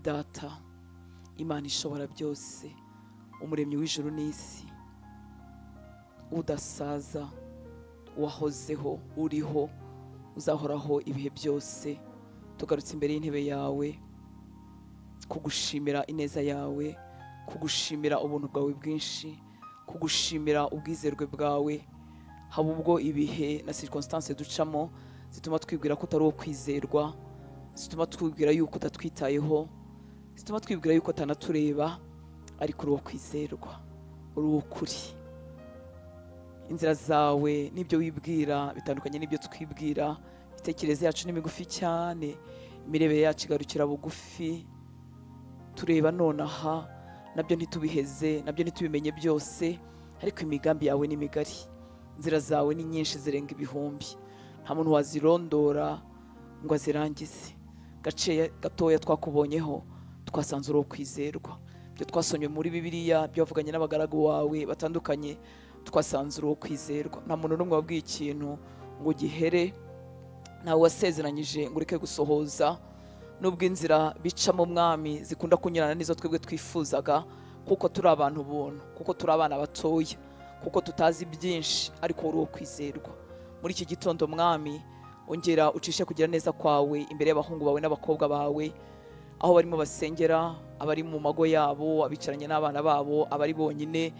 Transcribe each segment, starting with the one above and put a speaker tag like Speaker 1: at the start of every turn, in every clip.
Speaker 1: Data, Imana ishobora byose, umuremyi w'ijuru n'isi, udasaza, wahozeho, uriho, uzahoraho ibihe byose, tugarutse imbere y'intebe yawe kugushimira ineza yawe, kugushimira ubuntu bwawe bwinshi, kugushimira ubwizerwe bwawe. Haba ubwo ibihe na circonstance ducamo zituma twibwira ko utari uwo kwizerwa, zituma twibwira yuko utatwitayeho, zituma twibwira yuko utanatureba, ariko uri uwo kwizerwa, uri uw'ukuri. Inzira zawe n'ibyo wibwira bitandukanye n'ibyo twibwira. Imitekerereze yacu ni migufi cyane, imirebere yacu igarukira bugufi, tureba nonaha nabyo ntitubiheze, nabyo ntitubimenye byose, ariko imigambi yawe ni migari, inzira zawe ni nyinshi zirenga ibihumbi, nta muntu wazirondora ngo azirangize. Gace gatoya twakubonyeho twasanze uri uwo kwizerwa. Ibyo twasomye muri Bibiliya, ibyo wavuganye n'abagaragu bawe batandukanye, twasanze uri uwo kwizerwa. Nta muntu n'umwe wabwiye ikintu ngo gihere, ntawe wasezeranyije ngo ureke gusohoza. Nubwo inzira bicamo Mwami zikunda kunyurana n'izo twebwe twifuzaga, kuko turi abantu buntu, kuko turi abana batoya, kuko tutazi byinshi, ariko uri uwo kwizerwa. Muri iki gitondo Mwami, ongera ucishe kugira neza kwawe imbere y'abahungu bawe n'abakobwa bawe, aho barimo basengera, abari mu mago yabo, abicaranye n'abana babo, abari bonyine,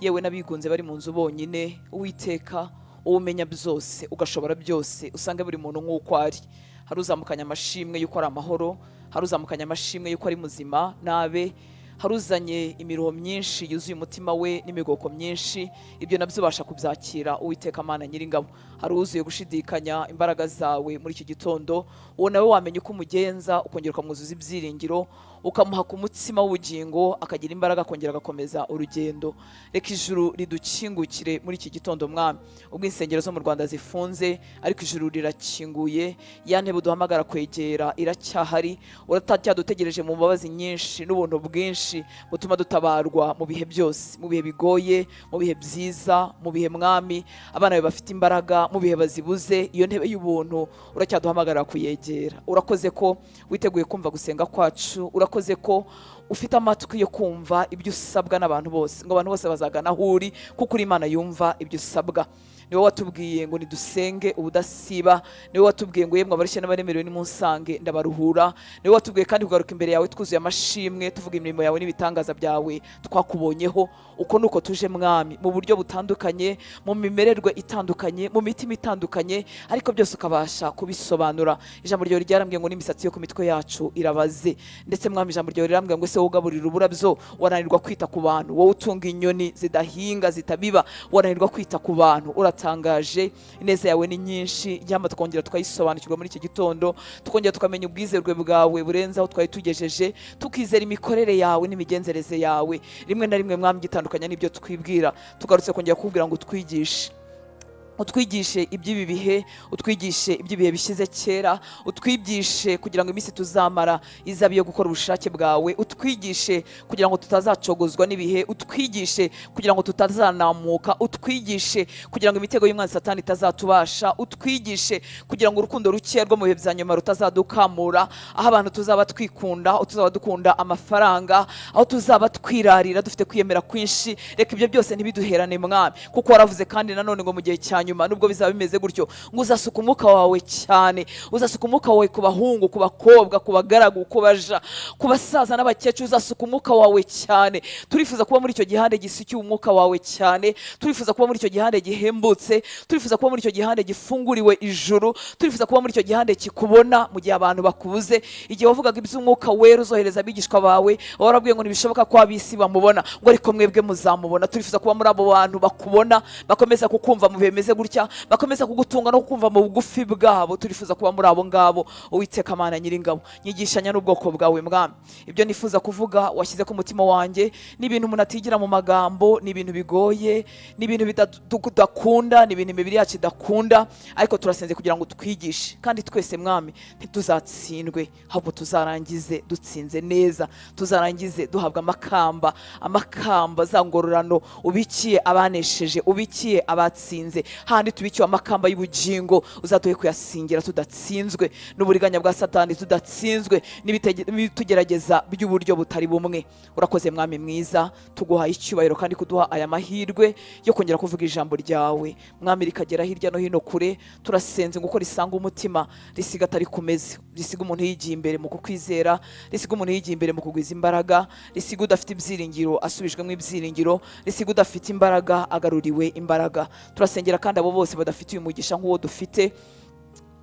Speaker 1: yewe n'abigunze bari mu nzu bonyine. Uwiteka, wowe umenya byose, ugashobora byose, usange buri muntu nk'uko ari. Hari uzamukanya amashimwe y'uko ari amahoro, hari uzamukanya amashimwe y'uko ari muzima nabe, hari uzanye imiruho myinshi yuzuye umutima we n'imigoko myinshi, ibyo nabyo ubasha kubyakira Uwiteka Mana Nyiringabo. Hari uzuye gushidikanya imbaraga zawe muri iki gitondo, uwo nawe wamenya uko umugenza, ukongera ukamwuzuza ibyiringiro, ukamuha ku mutsima w'ubugingo, akagira imbaraga akongera agakomeza urugendo. Reka ijuru ridukingukire muri iki gitondo Mwami. Ubwo insengero zo mu Rwanda zifunze, ariko ijuru rirakinguye, ya ntebe uduhamagara kwegera iracyahari, uracyadutegereje mu mbabazi nyinshi n'ubuntu bwinshi butuma dutabarwa mu bihe byose, mu bihe bigoye, mu bihe byiza, mu bihe Mwami abana bawe bafite imbaraga, mu bihe bazibuze, iyo ntebe y'ubuntu uracyaduhamagara kuyegera. Urakoze ko witeguye kumva gusenga kwacu, urakoze ko ufite amatwi yo kumva ibyo usabwa n'abantu bose, ngo abantu bose bazagana aho uri, kuko uri Imana yumva ibyo usabwa. Niwe watubwiye ngo nidusenge ubudasiba, niwe watubwiye ngo yemwe abarushye n'abaremerewe nimunsange ndabaruhura, niwe watubwiye kandi kugaruka imbere yawe twuzuye amashimwe, tuvuga imirimo yawe n'ibitangaza byawe twakubonyeho. Uko nuko tuje Mwami, mu buryo butandukanye, mu mimererwe itandukanye, mu mitima itandukanye, ariko byose ukabasha kubisobanura. Ijambo ryawe ryarambwiye ngo n'imisatsi yo ku mitwe yacu irabaze, ndetse Mwami ijambo ryawe rirambwiye ngo ese wowe ugaburira uburabyo wananirwa kwita ku bantu, wowe utunga inyoni zidahinga zitabiba wananirwa kwita ku bantu. Uratangaje, ineza yawe ni nyinshi, nyamara tukongera tukayisobanukirwa muri iki gitondo, tukongera tukamenya ubwizerwe bwawe burenze aho twari tugejeje, tukizera imikorere yawe n'imigenzereze yawe. Rimwe na rimwe Mwami gitandukanya n'ibyo twibwira, tugarutse kongera kukubwira ngo utwigishe, utwigishe iby'ibi bihe, utwigishe iby'ibihe bishize kera, utwigishe kugira ngo iminsi tuzamara izabe iyo gukora ubushake bwawe, utwigishe kugira ngo tutazacogozwa n'ibihe, utwigishe kugira ngo tutazanamuka, utwigishe kugira ngo imitego y'umwanzi Satani itazatubasha, utwigishe kugira ngo urukundo ruke rwo mu bihe bya nyuma rutazadukamura, aho abantu tuzaba twikunda, aho tuzaba dukunda amafaranga, aho tuzaba twirarira dufite kwiyemera kwinshi. Reka ibyo byose ntibiduherane Mwami, kuko waravuze kandi nanone ngo mu gihe cya nyuma nubwo bizaba bimeze gutyo, ngo uzasuka umwuka wawe cyane, uzasuka umwuka wawe ku bahungu, ku bakobwa, ku bagaragu, ku baja, ku basaza n'abakecuru, uzasuka umwuka wawe cyane. Turifuza kuba muri icyo gihande gisukiye umwuka wawe cyane, turifuza kuba muri icyo gihande gihembutse, turifuza kuba muri icyo gihande gifunguriwe ijuru, turifuza kuba muri icyo gihande kikubona mu gihe abantu bakubuze. Igihe wavugaga iby'umwuka wera uzohereza abigishwa bawe, warabwiye ngo ntibishoboka ko ab'isi bamubona, ngo ariko mwebwe muzamubona. Turifuza kuba muri abo bantu bakubona, bakomeza kukumva mu bihe bimeze gutya, bakomeza kugutunga no kukumva mu bugufi bwabo. Turifuza kuba muri abo ngabo. Uwiteka Mana Nyiringabo, nyigishanya n'ubwoko bwawe Mwami. Ibyo nifuza kuvuga washyize ku mutima wanjye ni ibintu umuntu atigira mu magambo, ni ibintu bigoye, ni ibintu tudakunda, ni ibintu imibiri yacu idakunda, ariko turasenze kugira ngo twigishe, kandi twese Mwami ntituzatsindwe, ahubwo tuzarangize dutsinze neza, tuzarangize duhabwa amakamba, amakamba za ngororano ubikiye abanesheje, ubikiye abatsinze. Handi tubikiwe amakamba y'ubugingo, uzaduhe kuyasingira tudatsinzwe n'uburiganya bwa Satani, tudatsinzwe n'ibitugerageza by'uburyo butari bumwe. Urakoze Mwami mwiza, tuguhaye icyubahiro kandi kuduha aya mahirwe yo kongera kuvuga ijambo ryawe Mwami, rikagera hirya no hino kure. Turasenze ngo uko risanga umutima risiga atari kumeze, risiga umuntu yigiye imbere mu kukwizera, risiga umuntu yigiye imbere mu kugwiza imbaraga, risiga udafite ibyiringiro asubijwemo ibyiringiro, risiga udafite imbaraga agaruriwe imbaraga. Turasengera kandi abo bose badafite uyu mugisha nk'uwo dufite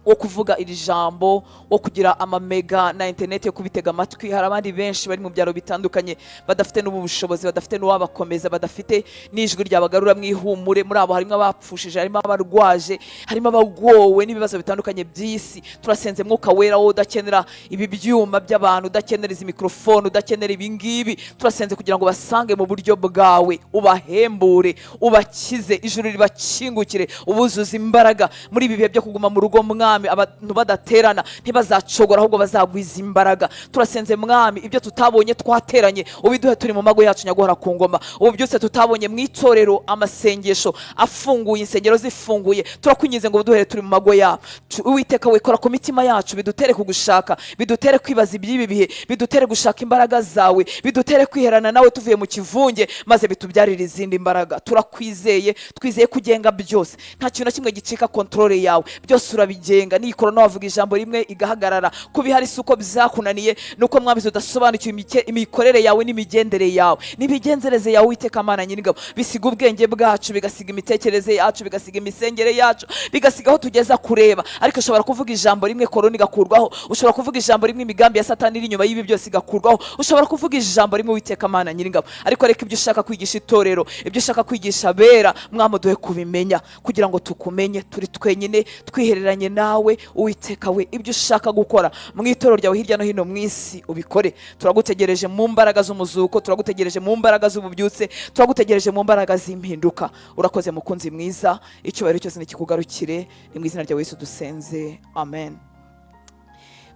Speaker 1: wo kuvuga iri jambo, wo kugira amamega na interineti yo kubitega amatwi. Hari abandi benshi bari mu byaro bitandukanye badafite n'ubu bushobozi, badafite n'uwabakomeza, badafite n'ijwi ryabagarura mu ihumure. Muri abo harimo abapfushije, harimo abarwaje, harimo abagowe n'ibibazo bitandukanye by'isi. Turasenze Mwuka Wera, wowe udakenera ibi byuma by'abantu, udakenera izi mikorofone, udakenera ibi ngibi, turasenze kugira ngo basange mu buryo bwawe, ubahembure, ubakize, ijuru ribakingukire, ubuzuze imbaraga muri ibi bihe byo kuguma mu rugo. Mwami, abantu badaterana ntibazacogora, ahubwo bazagwiza imbaraga. Turasenze Mwami, ibyo tutabonye twateranye ubiduhe turi mu mago yacu, nyaguhora ku ngoma. Ubu byose tutabonye mu itorero, amasengesho afunguye, insengero zifunguye, turakwinginze ngo uduhere turi mu mago yacu. Uwiteka we, kora ku mitima yacu, bidutere kugushaka, bidutere kwibaza iby'ibi bihe, bidutere gushaka imbaraga zawe, bidutere kwiherana nawe tuvuye mu kivunge, maze bitubyarire izindi mbaraga. Turakwizeye, twizeye kugenga byose, nta kintu na kimwe gicika kontrole yawe, byose urabigenga. Ni korona wavuga ijambo rimwe igahagarara. Kubihari si uko byakunaniye, nuko Mwami tudasobanukiwe imikorere yawe n'imigendere yawe n'imigenzereze yawe. Uwiteka Mana Nyiringabo, bisiga ubwenge bwacu, bigasiga imitekerereze yacu, bigasiga imisengere yacu, bigasiga aho tugeza kureba. Ariko ushobora kuvuga ijambo rimwe korona igakurwaho, ushobora kuvuga ijambo rimwe imigambi ya Satani iri inyuma y'ibi byose igakurwaho, ushobora kuvuga ijambo rimwe, Uwiteka Mana Nyiringabo. Ariko reka ibyo ushaka kwigisha itorero, ibyo ushaka kwigisha abera, Mwami duhe kubimenya kugira ngo tukumenye turi twenyine, twihereranye nawe. Uwiteka we, ibyo ushaka gukora mu itorero ryawe hirya no hino mu isi ubikore. Turagutegereje mu mbaraga z'umuzuko, turagutegereje mu mbaraga z'ububyutse, turagutegereje mu mbaraga z'impinduka. Urakoze mukunzi mwiza, icyubahiro cyose nikikugarukire, ni mu izina rya Yesu dusenze, amen.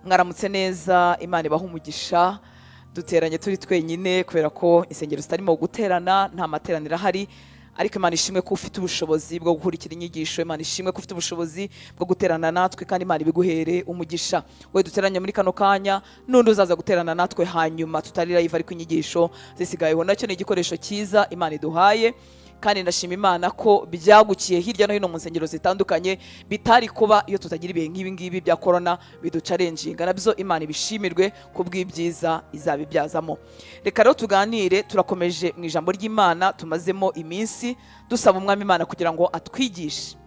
Speaker 1: Mwaramutse neza, Imana ibahe umugisha. Duteranye turi twenyine kubera ko insengero zitarimo guterana, nta materaniro ahari. Ariko Imana ishimwe ko ufite ubushobozi bwo gukurikira inyigisho, Imana ishimwe ko ufite ubushobozi bwo guterana natwe, kandi Imana ibiguhere umugisha. We duteranye muri kano kanya, n'undi uzaza guterana natwe hanyuma tutari live, ariko inyigisho zisigayeho. Nacyo ni igikoresho cyiza Imana iduhaye, kandi ndashima Imana ko byagukiye hirya no hino mu nsengero zitandukanye, bitari kuba iyo tutagira ibihe nk'ibi ngibi bya korona biducarenjinga. Nabyo Imana ibishimirwe kubw'ibyiza izabibyazamo. Reka rero tuganire, turakomeje mu ijambo ry'Imana tumazemo iminsi dusaba Umwami Imana kugira ngo atwigishe,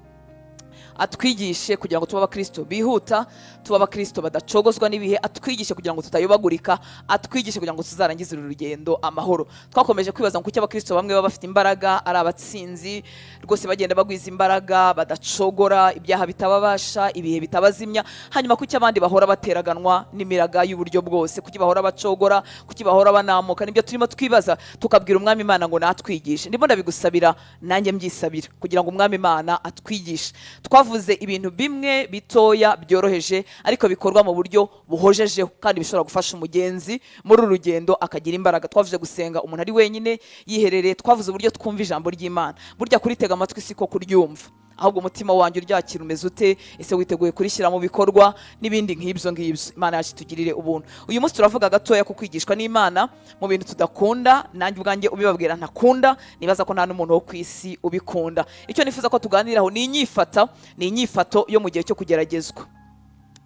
Speaker 1: atwigishe kugira ngo tube abakristo bihuta, tube abakristo badacogozwa n'ibihe, atwigishe kugira ngo tutayobagurika, atwigishe kugira ngo tuzarangize uru rugendo amahoro. Twakomeje kwibaza ngo kuki abakristo bamwe baba bafite imbaraga, ari abatsinzi rwose, bagenda bagwiza imbaraga, badacogora, ibyaha bitababasha, ibihe bitabazimya, hanyuma kuki abandi bahora bateraganwa n'imiraga y'uburyo bwose, kuki bahora bacogora, kuki bahora banamuka? Nibyo turimo twibaza, tukabwira Umwami Imana ngo natwigishe. Ndimo ndabigusabira nanjye mbyisabira kugira ngo Umwami Imana atwigishe. Twavuze ibintu bimwe bitoya byoroheje ariko bikorwa mu buryo buhojejeho kandi bishobora gufasha umugenzi muri uru rugendo akagira imbaraga. Twavuze gusenga umuntu ari wenyine yiherereye, twavuze uburyo twumva ijambo ry'Imana. Burya kuritega amatwi siko kuryumva, ahubwo umutima wanjye uryakira umeze ute? Ese witeguye kurishyira mu bikorwa? N'ibindi nk'ibyo ngibyo. Imana yacu itugirire ubuntu. Uyu munsi turavuga gatoya ku kwigishwa n'Imana mu bintu tudakunda. Nanjye ubwanjye ubibabwira ntakunda, nibaza ko nta n'umuntu wo ku isi ubikunda. Icyo nifuza ko tuganiraho ni inyifata, ni inyifato yo mu gihe cyo kugeragezwa.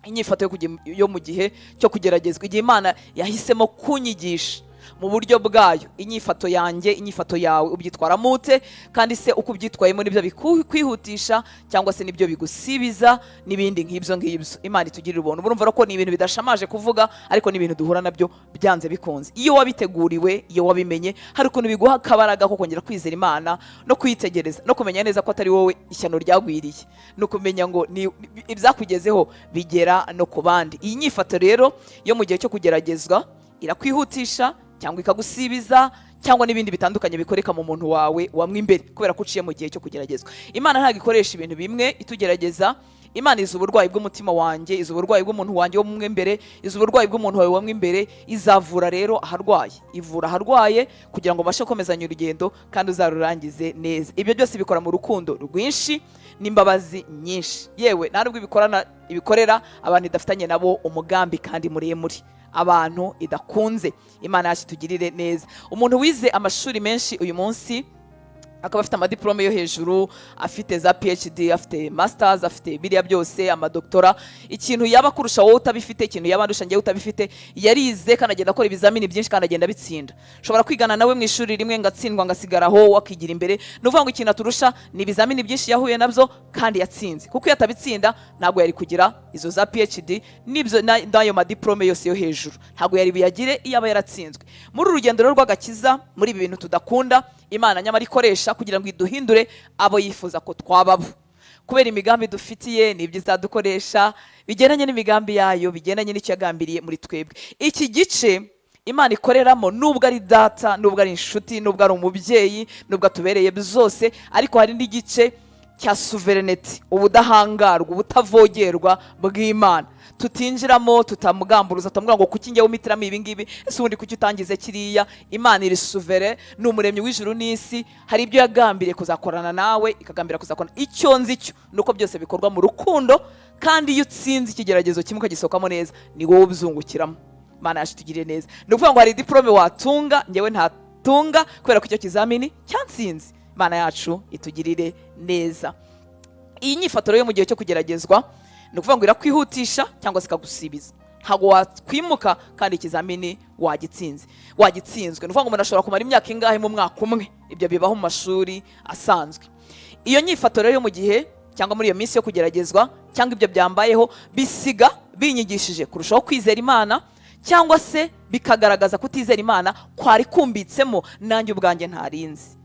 Speaker 1: Inyifato yo mu gihe cyo kugeragezwa, igihe Imana yahisemo kunyigisha mu buryo bwayo. Inyifato yanjye, inyifato yawe, ubyitwaramo ute? Kandi se uko ubyitwayemo nibyo bikwihutisha cyangwa se nibyo bigusibiza, n'ibindi nk'ibyo ngibyo. Imana itugirire ubuntu. Murumva ko ni ibintu bidashamaje kuvuga, ariko ni ibintu duhura nabyo byanze bikunze. Iyo wabiteguriwe, iyo wabimenye, hari ukuntu biguha akabaraga ko kongera kwizera Imana no kuyitegereza no kumenya neza ko atari wowe ishyano ryagwiriye, no kumenya ngo ni ibyakugezeho bigera no ku bandi. Iyi nyifato rero yo mu gihe cyo kugeragezwa irakwihutisha cyangwa ikagusibiza cyangwa n'ibindi bitandukanye bikoreka mu muntu wawe wamwe imbere, kubera ko uciye mu gihe cyo kugeragezwa. Imana ntabwo ikoresha ibintu bimwe itugerageza, Imana izi uburwayi bw'umutima wanjye, izi uburwayi bw'umuntu wanjye wo mu imbere, izi uburwayi bw'umuntu wawe wo mu imbere. Izavura rero aharwaye, ivura aharwaye kugira ngo ubashe gukomezanya urugendo kandi uzarurangize neza. Ibyo byose bikora mu rukundo rwinshi n'imbabazi nyinshi. Yewe nta nubwo ibikorera abantu idafitanye nabo umugambi kandi muremure, abantu idakunze. Imana yacu itugirire neza. Umuntu wize amashuri menshi uyu munsi akaba afite amadiplome yo hejuru, afite za PhD, afite masters, afite biriya byose, amadoktora, ikintu yaba kurusha wowe utabifite, ikintu yaba andusha njyewe utabifite, yarize kandi agenda akora ibizamini byinshi kandi agenda abitsinda. Ushobora kwigana nawe mu ishuri rimwe ngatsindwa ngasigara aho, wakigira imbere. Ni ukuvuga ngo ikintu aturusha ni ibizamini byinshi yahuye nabyo kandi yatsinze, kuko iyo atabitsinda ntabwo yari kugira izo za PhD n'ibyo n'ayo madiplome yose yo hejuru, ntabwo yari buyagire iyo aba yaratsinzwe. Muri uru rugendo rero rw'agakiza, muri ibi bintu tudakunda, Imana nyamara ikoresha kugira ngo iduhindure abo yifuza ko twababo, kubera imigambi dufitiye n'ibyo izadukoresha bigendanye n'imigambi yayo, bigendanye n'icyo yagambiriye muri twebwe. Iki gice Imana ikoreramo, nubwo ari data, nubwo ari inshuti, nubwo ari umubyeyi, nubwo atubereye byose, ariko hari n'igice cya sovereignty, ubudahangarwa, ubutavogerwa bw'Imana tutinjiramo, tutamugamburuza, tutamubwira ngo kuki njyewe umitiramo ibi ngibi, ese ubundi kuki utangize kiriya. Imana iri souverain, ni umuremyi w'ijuru n'isi, hari ibyo yagambiriye kuzakorana nawe, ikagambira kuzakorana. Icyo nzi cyo ni uko byose bikorwa mu rukundo, kandi iyo utsinze ikigeragezo kimwe ukagisohokamo neza, ni wowe ubyungukiramo. Imana yacu itugirire neza. Ni ukuvuga ngo hari diplome watunga, njyewe ntatunga kubera ko icyo kizamini cyansinze. Imana yacu itugirire neza. Iyi nyifaturo yo mu gihe cyo kugeragezwa, ni ukuvuga ngo irakwihutisha cyangwa se ikagusibiza. Ntabwo wakwimuka kandi ikizamini wagitsinze, wagitsinzwe. Ni ukuvuga ngo umuntu ashobora kumara imyaka ingahe mu mwaka umwe, ibyo bibaho mu mashuri asanzwe. Iyo nyifaturo yo mu gihe cyangwa muri iyo minsi yo kugeragezwa cyangwa ibyo byambayeho bisiga binyigishije kurushaho kwizera Imana, cyangwa se bikagaragaza kutizera Imana kwari kumbitsemo nanjye ubwanjye ntarinzi.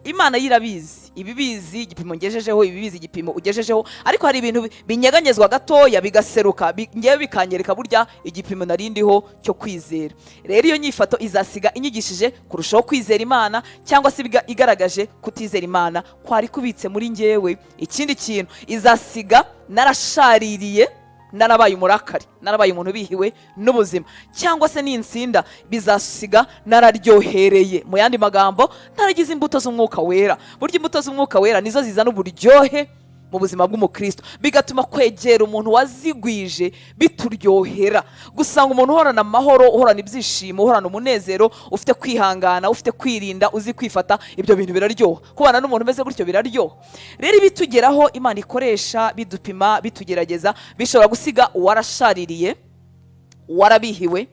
Speaker 1: Imana yirabizi, ibibizi igipimo ngejejeho, ibibizi igipimo ugejejeho, ariko hari ibintu binyeganyezwa gatoya bigaseruka, ngewe bikanyereka burya igipimo narindiho cyo kwizera. Rero iyo nyifato izasiga inyigishije kurushaho kwizera Imana, cyangwa se igaragaje kutizera Imana kwari kubitse muri ngewe. Ikindi kintu izasiga narashaririye, narabaye umurakari, narabaye umuntu ubihiwe n'ubuzima, cyangwa se n'insinda bizasiga nararyohereye. Mu yandi magambo, naragize imbuto z'umwuka wera. Burya imbuto z'umwuka wera nizo zizana uburyohe mu buzima bw'umukristo, bigatuma kwegera umuntu wazigwije bituryohera. Gusanga umuntu uhorana amahoro, uhorana ibyishimo, uhorana umunezero, ufite kwihangana, ufite kwirinda, uzi kwifata, ibyo bintu biraryoha. Kubana n'umuntu umeze gutyo biraryoha. Rero ibitugeraho Imana ikoresha bidupima, bitugerageza, bishobora gusiga uwarashaririye, warabihiwe,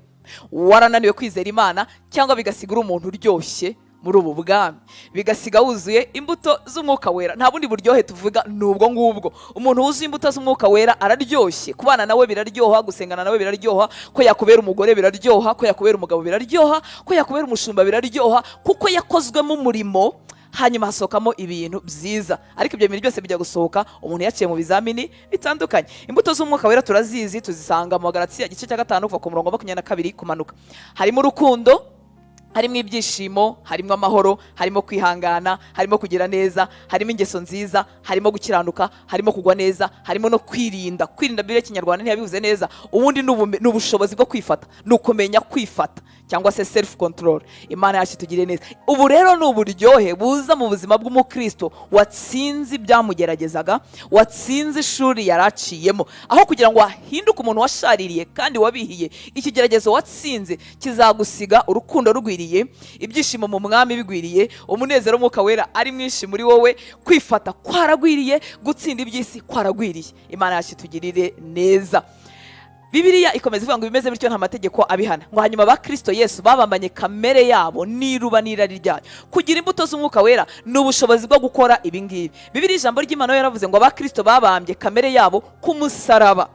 Speaker 1: warananiwe kwizera Imana, cyangwa bigasiga uri umuntu uryoshye muri ubu bwami, bigasiga wuzuye imbuto z'umwuka wera. Nta bundi buryohe tuvuga, ni ubwo ngubwo. Umuntu wuzuye imbuto z'umwuka wera araryoshye, kubana nawe biraryoha, gusengana nawe biraryoha, ko yakubera umugore biraryoha, ko yakubera umugabo biraryoha, ko yakubera umushumba biraryoha, kuko yakozwemo umurimo, hanyuma hasohokamo ibintu byiza. Ariko ibyo bintu byose bijya gusohoka umuntu yaciye mu bizamini bitandukanye. Imbuto z'umwuka wera turazizi, tuzisanga mu Bagalatiya igice cya 5 kuva ku murongo wa 22 kumanuka. Harimo urukundo, harimo ibyishimo, harimo amahoro, harimo kwihangana, harimo kugira neza, harimo ingeso nziza, harimo gukiranuka, harimo kugwa neza, harimo no kwirinda. Kwirinda Bibiliya y'Ikinyarwanda ntiyabivuze neza. Ubundi ni ubushobozi bwo kwifata, ni ukumenya kwifata cyangwa se self control. Imana yacu itugirire neza. Ubu rero ni uburyohe buza mu buzima bw'umukristo watsinze ibyamugeragezaga, watsinze ishuri yaraciyemo. Aho kugira ngo ahinduke umuntu washaririye kandi wabihiye, ikigeragezo watsinze kizagusiga urukundo rugwiriye, ibyishimo mu mwami bigwiriye, umunezero w'umwuka wera ari mwinshi muri wowe, kwifata kwaragwiriye, gutsinda iby'isi kwaragwiriye. Imana yacu itugirire neza. Bibiliya ikomeza ivuga ngo bimeze bityo nta mategeko abihana, ngo hanyuma ba Kristo Yesu babambanye kamere yabo n'iruba n'irari ryayo. Kugira imbuto z'umwuka wera ni ubushobozi bwo gukora ibi ngibi. Bibiliya ijambo ry'Imana yaravuze ngo aba Kristo babambye kamere yabo ku musaraba.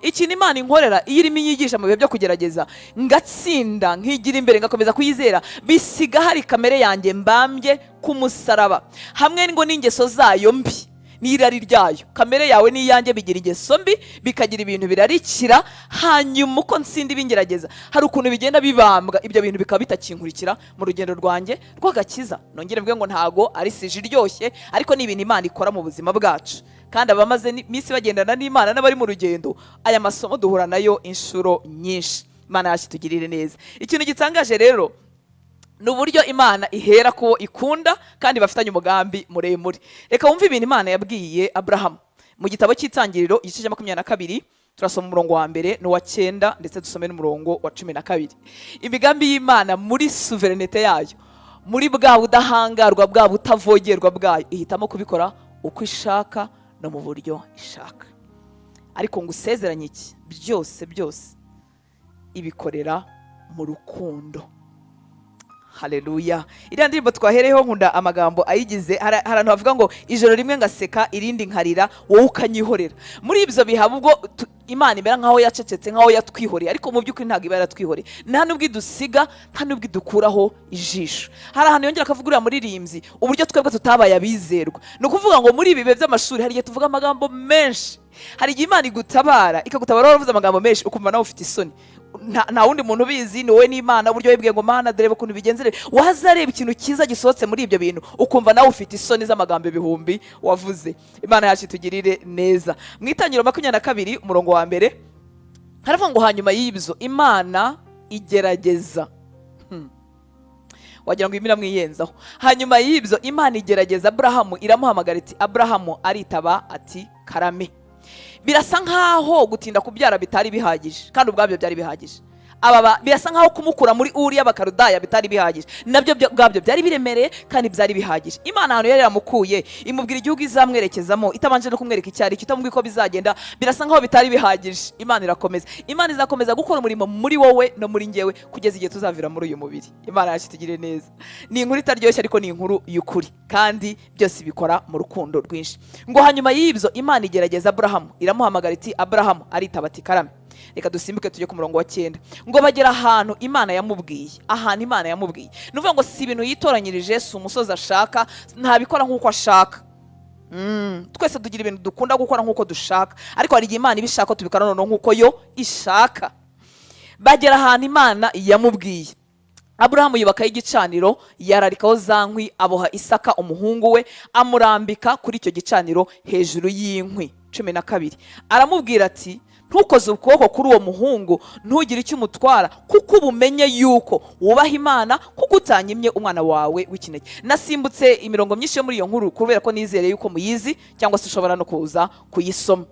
Speaker 1: Ikintu Imana inkorera iyo irimo inyigisha mu bihe byo kugerageza, ngatsinda, nkigira imbere, ngakomeza kuyizera, bisiga hari kamere yanjye mbambye ku musaraba, hamwe ngo n'ingeso zayo mbi n'irari ryayo. Kamere yawe n'iyanjye bigira ingeso mbi, bikagira ibintu birarikira, hanyuma uko nsinda ibingerageza hari ukuntu bigenda bibambwa, ibyo bintu bikaba bitakinkurikira mu rugendo rwanjye rw'agakiza. Nongere mvuge ngo ntago ari sije iryoshye, ariko ni ibintu Imana ikora mu buzima bwacu. Kandi abamaze iminsi bagendana n'Imana n'abari mu rugendo, aya masomo duhura nayo inshuro nyinshi. Imana yacu itugirire neza. Ikintu gitangaje rero ni uburyo Imana ihera ko ikunda kandi bafitanye umugambi muremure. Reka wumve ibintu Imana yabwiye Abrahamu mu gitabo cy'Itangiriro igice cya 22, turasoma umurongo wa 1 n'uwa 9 ndetse dusome n'umurongo wa 12. Imigambi y'Imana muri souveraineté yayo, muri bwa budahangarwa bwa butavogerwa bwayo, ihitamo kubikora uko ishaka no mu buryo ishaka. Ariko ngo usezeranye iki, byose byose ibikorera mu rukundo. Haleluya. Iriya ndirimbo twahereyeho nkunda amagambo ayigize. Hari ahantu havuga ngo ijoro rimwe ngaseka irindi nkarira, wowe ukanyihorera. Muri ibyo biha ubwo Imana imera nkaho yacecetse, nkaho yatwihoreye, ariko mu by'ukuri ntabwo iba yaratwihoreye. Nta nubwo idusiga, nta nubwo idukuraho ijisho. Hari ahantu yongera akavuga uriya muririmbyi uburyo twebwe tutabaye abizerwa. Ni ukuvuga ngo muri ibi bihe by'amashuri hari igihe tuvuga amagambo menshi. Hari igihe Imana igutabara, ikagutabara waravuze amagambo menshi, ukumva nawe ufite isoni. Nta wundi muntu ubizi, ni wowe n'Imana. Uburyo wibwiye ngo Mana dore ukuntu bigenzere, wazareba ikintu cyiza gisohotse muri ibyo bintu ukumva nawe ufite isoni z'amagambo ibihumbi wavuze. Imana yacu itugirire neza. Mu Itangiriro 22 umurongo wa 1 haravuga ngo hanyuma y'ibyo Imana igerageza. Wagira ngo imira mwiyenzaho. Hanyuma y'ibyo Imana igerageza Abrahamu, iramuhamagara iti Abrahamu, aritaba ati karame. Birasa nkaho gutinda kubyara bitari bihagije, kandi ubwabyo byari bihagije. Aba birasa nkaho kumukura muri Uri y'Abakaludaya bitari bihagije, nabyo ubwabyo byari biremereye kandi byari bihagije. Imana ahantu yari yaramukuye imubwira igihugu izamwerekezamo, itabanje no kumwereka icyo ari cyo, itamubwiye ko bizagenda, birasa nkaho bitari bihagije. Imana irakomeza, Imana izakomeza gukora umurimo muri wowe no muri njyewe kugeza igihe tuzavira muri uyu mubiri. Imana yacu itugirire neza. Ni inkuru itaryoshye ariko ni inkuru y'ukuri, kandi byose bikora mu rukundo rwinshi. Ngo hanyuma y'ibyo Imana igerageza Abrahamu, iramuhamagara iti Abrahamu, aritaba ati karame. Reka dusimbuke tujye ku murongo wa 9. Ngo bagera ahantu Imana yamubwiye, ahantu Imana yamubwiye. Ni ukuvuga ngo si ibintu yitoranyirije, si umusozi ashaka, ntabikora nk'uko ashaka. Twese tugira ibintu dukunda gukora nk'uko dushaka, ariko hari igihe Imana ibishaka tubikora noneho nk'uko yo ishaka. Bagera ahantu Imana yamubwiye. Aburahamu yubakaho igicaniro, yararikaho za nkwi, aboha Isaka umuhungu we, amurambika kuri icyo gicaniro hejuru y'inkwi. 12. Aramubwira ati ntukoze ukuboko kuri uwo muhungu, ntugire icyo umutwara, kuko ubumenye yuko wubaha Imana, kuko utanyimye umwana wawe w'ikinege. Nasimbutse imirongo myinshi yo muri iyo nkuru kubera ko nizere yuko muyizi, cyangwa se ushobora no kuza kuyisoma.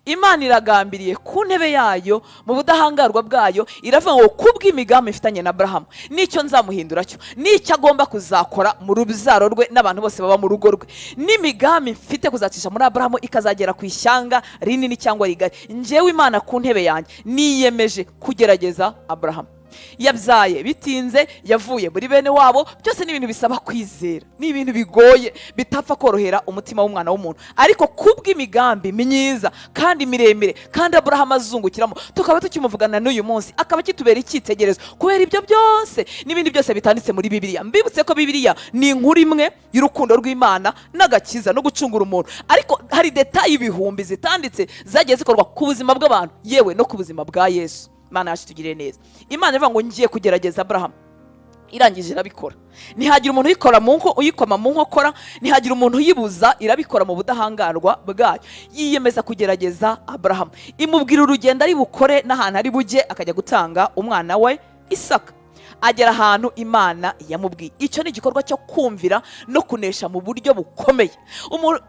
Speaker 1: Imana iragambiriye ku ntebe yayo mu budahangarwa bwayo, iravuga ngo kubw'imigambi ifitanye na Abrahamu, nicyo nzamuhindura cyo, nicyo agomba kuzakora mu rubyaro rwe n'abantu bose baba mu rugo rwe, n'imigambi mfite kuzacisha muri Abrahamu ikazagera ku ishyanga rinini cyangwa rigari. Njyewe Imana ku ntebe yanjye niyemeje kugerageza Abrahamu. Yabyaye bitinze, yavuye muri bene wabo, byose ni ibintu bisaba kwizera, ni ibintu bigoye bitapfa korohera umutima w'umwana w'umuntu, ariko kubw'imigambi myiza kandi miremire, kandi Abrahamu azungukiramo, tukaba tukimuvugana n'uyu munsi, akaba kitubera icyitegererezo kubera ibyo byose n'ibindi byose bitanditse muri Bibiliya. Mbibutse ko Bibiliya ni inkuru imwe y'urukundo rw'Imana n'agakiza no gucungura umuntu, ariko hari details ibihumbi zitanditse zagiye zikorwa ku buzima bw'abantu, yewe no ku buzima bwa Yesu. Imana yacu itugirire neza. Imana ivuga ngo ngiye kugerageza Abrahamu, irangije irabikora. Ntihagira umuntu uyikora mu nko, uyikoma mu nkokora, ntihagira umuntu uyibuza, irabikora mu budahangarwa bwayo. Yiyemeza kugerageza Abrahamu, imubwira urugendo ari bukore n'ahantu ari bujye akajya gutanga umwana we Isaka. Agera ahantu Imana yamubwiye. Icyo ni igikorwa cyo kumvira no kunesha mu buryo bukomeye.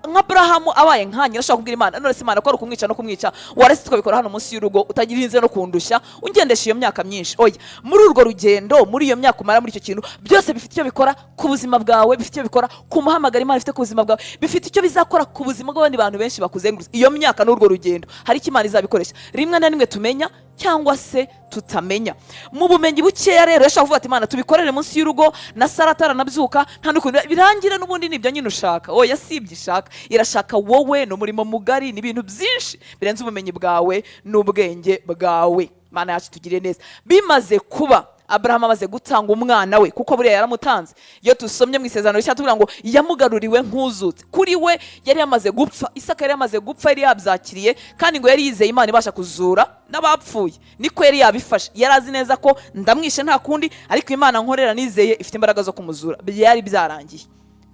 Speaker 1: Nka Abrahamu abaye nkanjye, nashaka kubwira Imana, none se Imana ko ari ukumwica no kumwica, waretse tukabikora hano munsi y'urugo, utagira inze no kundushya, ungendesha iyo myaka myinshi. Oya, muri urwo rugendo, muri iyo myaka umara muri icyo kintu, byose bifite icyo bikora ku buzima bwawe, bifite icyo bikora ku muhamagaro Imana ifite ku buzima bwawe, bifite icyo bizakora ku buzima bw'abandi bantu benshi bakuzengurutse. Iyo myaka n'urwo rugendo hari icyo Imana izabikoresha, rimwe na rimwe tumenya cyangwa se tutamenya. Mu bumenyi bukeya rero yashaka kuvuga ati Imana tubikorere munsi y'urugo, na Sara ataranabyuka, nta n'ukuntu birangira, n'ubundi nibyo nyine ushaka. Oya, si ibyo ishaka, irashaka wowe, ni umurimo mugari, ni ibintu byinshi birenze ubumenyi bwawe n'ubwenge bwawe. Imana yacu tugirire neza. Bimaze kuba, Abrahamu amaze gutanga umwana we, kuko buriya yaramutanze. Iyo tusomye mu Isezerano Rishya tuvuga ngo yamugaruriwe nk'uzutse. Kuri we yari yamaze gupfa, Isaka yari yamaze gupfa, yari yabyakiriye, kandi ngo yari yizeye Imana ibasha kuzura n'abapfuye. Niko yari yabifashe, yari azi neza ko ndamwishe nta kundi, ariko Imana nkorera nizeye ifite imbaraga zo kumuzura. Byari byarangiye.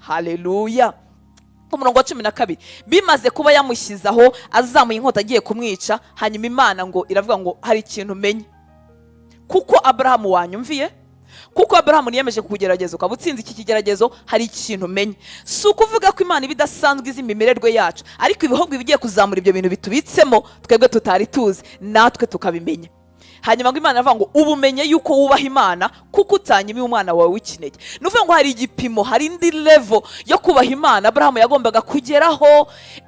Speaker 1: Haleluya. Ku murongo wa 12, bimaze kuba yamushyizaho azamuye inkota agiye kumwica, hanyuma Imana ngo iravuga ngo hari ikintu umenye, kuko Aburahamu wanyumviye, kuko Aburahamu niyemeje kukugerageza ukaba utsinze iki kigeragezo, hari ikintu umenye. Si ukuvuga ko Imana iba idasanzwe izi imimererwe yacu, ariko ibihugu bigiye kuzamura ibyo bintu bitubitsemo twebwe tutari tuzi, natwe tukabimenya. Hanyuma ngo Imana iravuga ngo ubumenye yuko wubaha Imana kuko utanyimiye umwana wawe w'ikinege. Ni ukuvuga ngo hari igipimo, hari indi level yo kubaha Imana Aburahamu yagombaga kugeraho.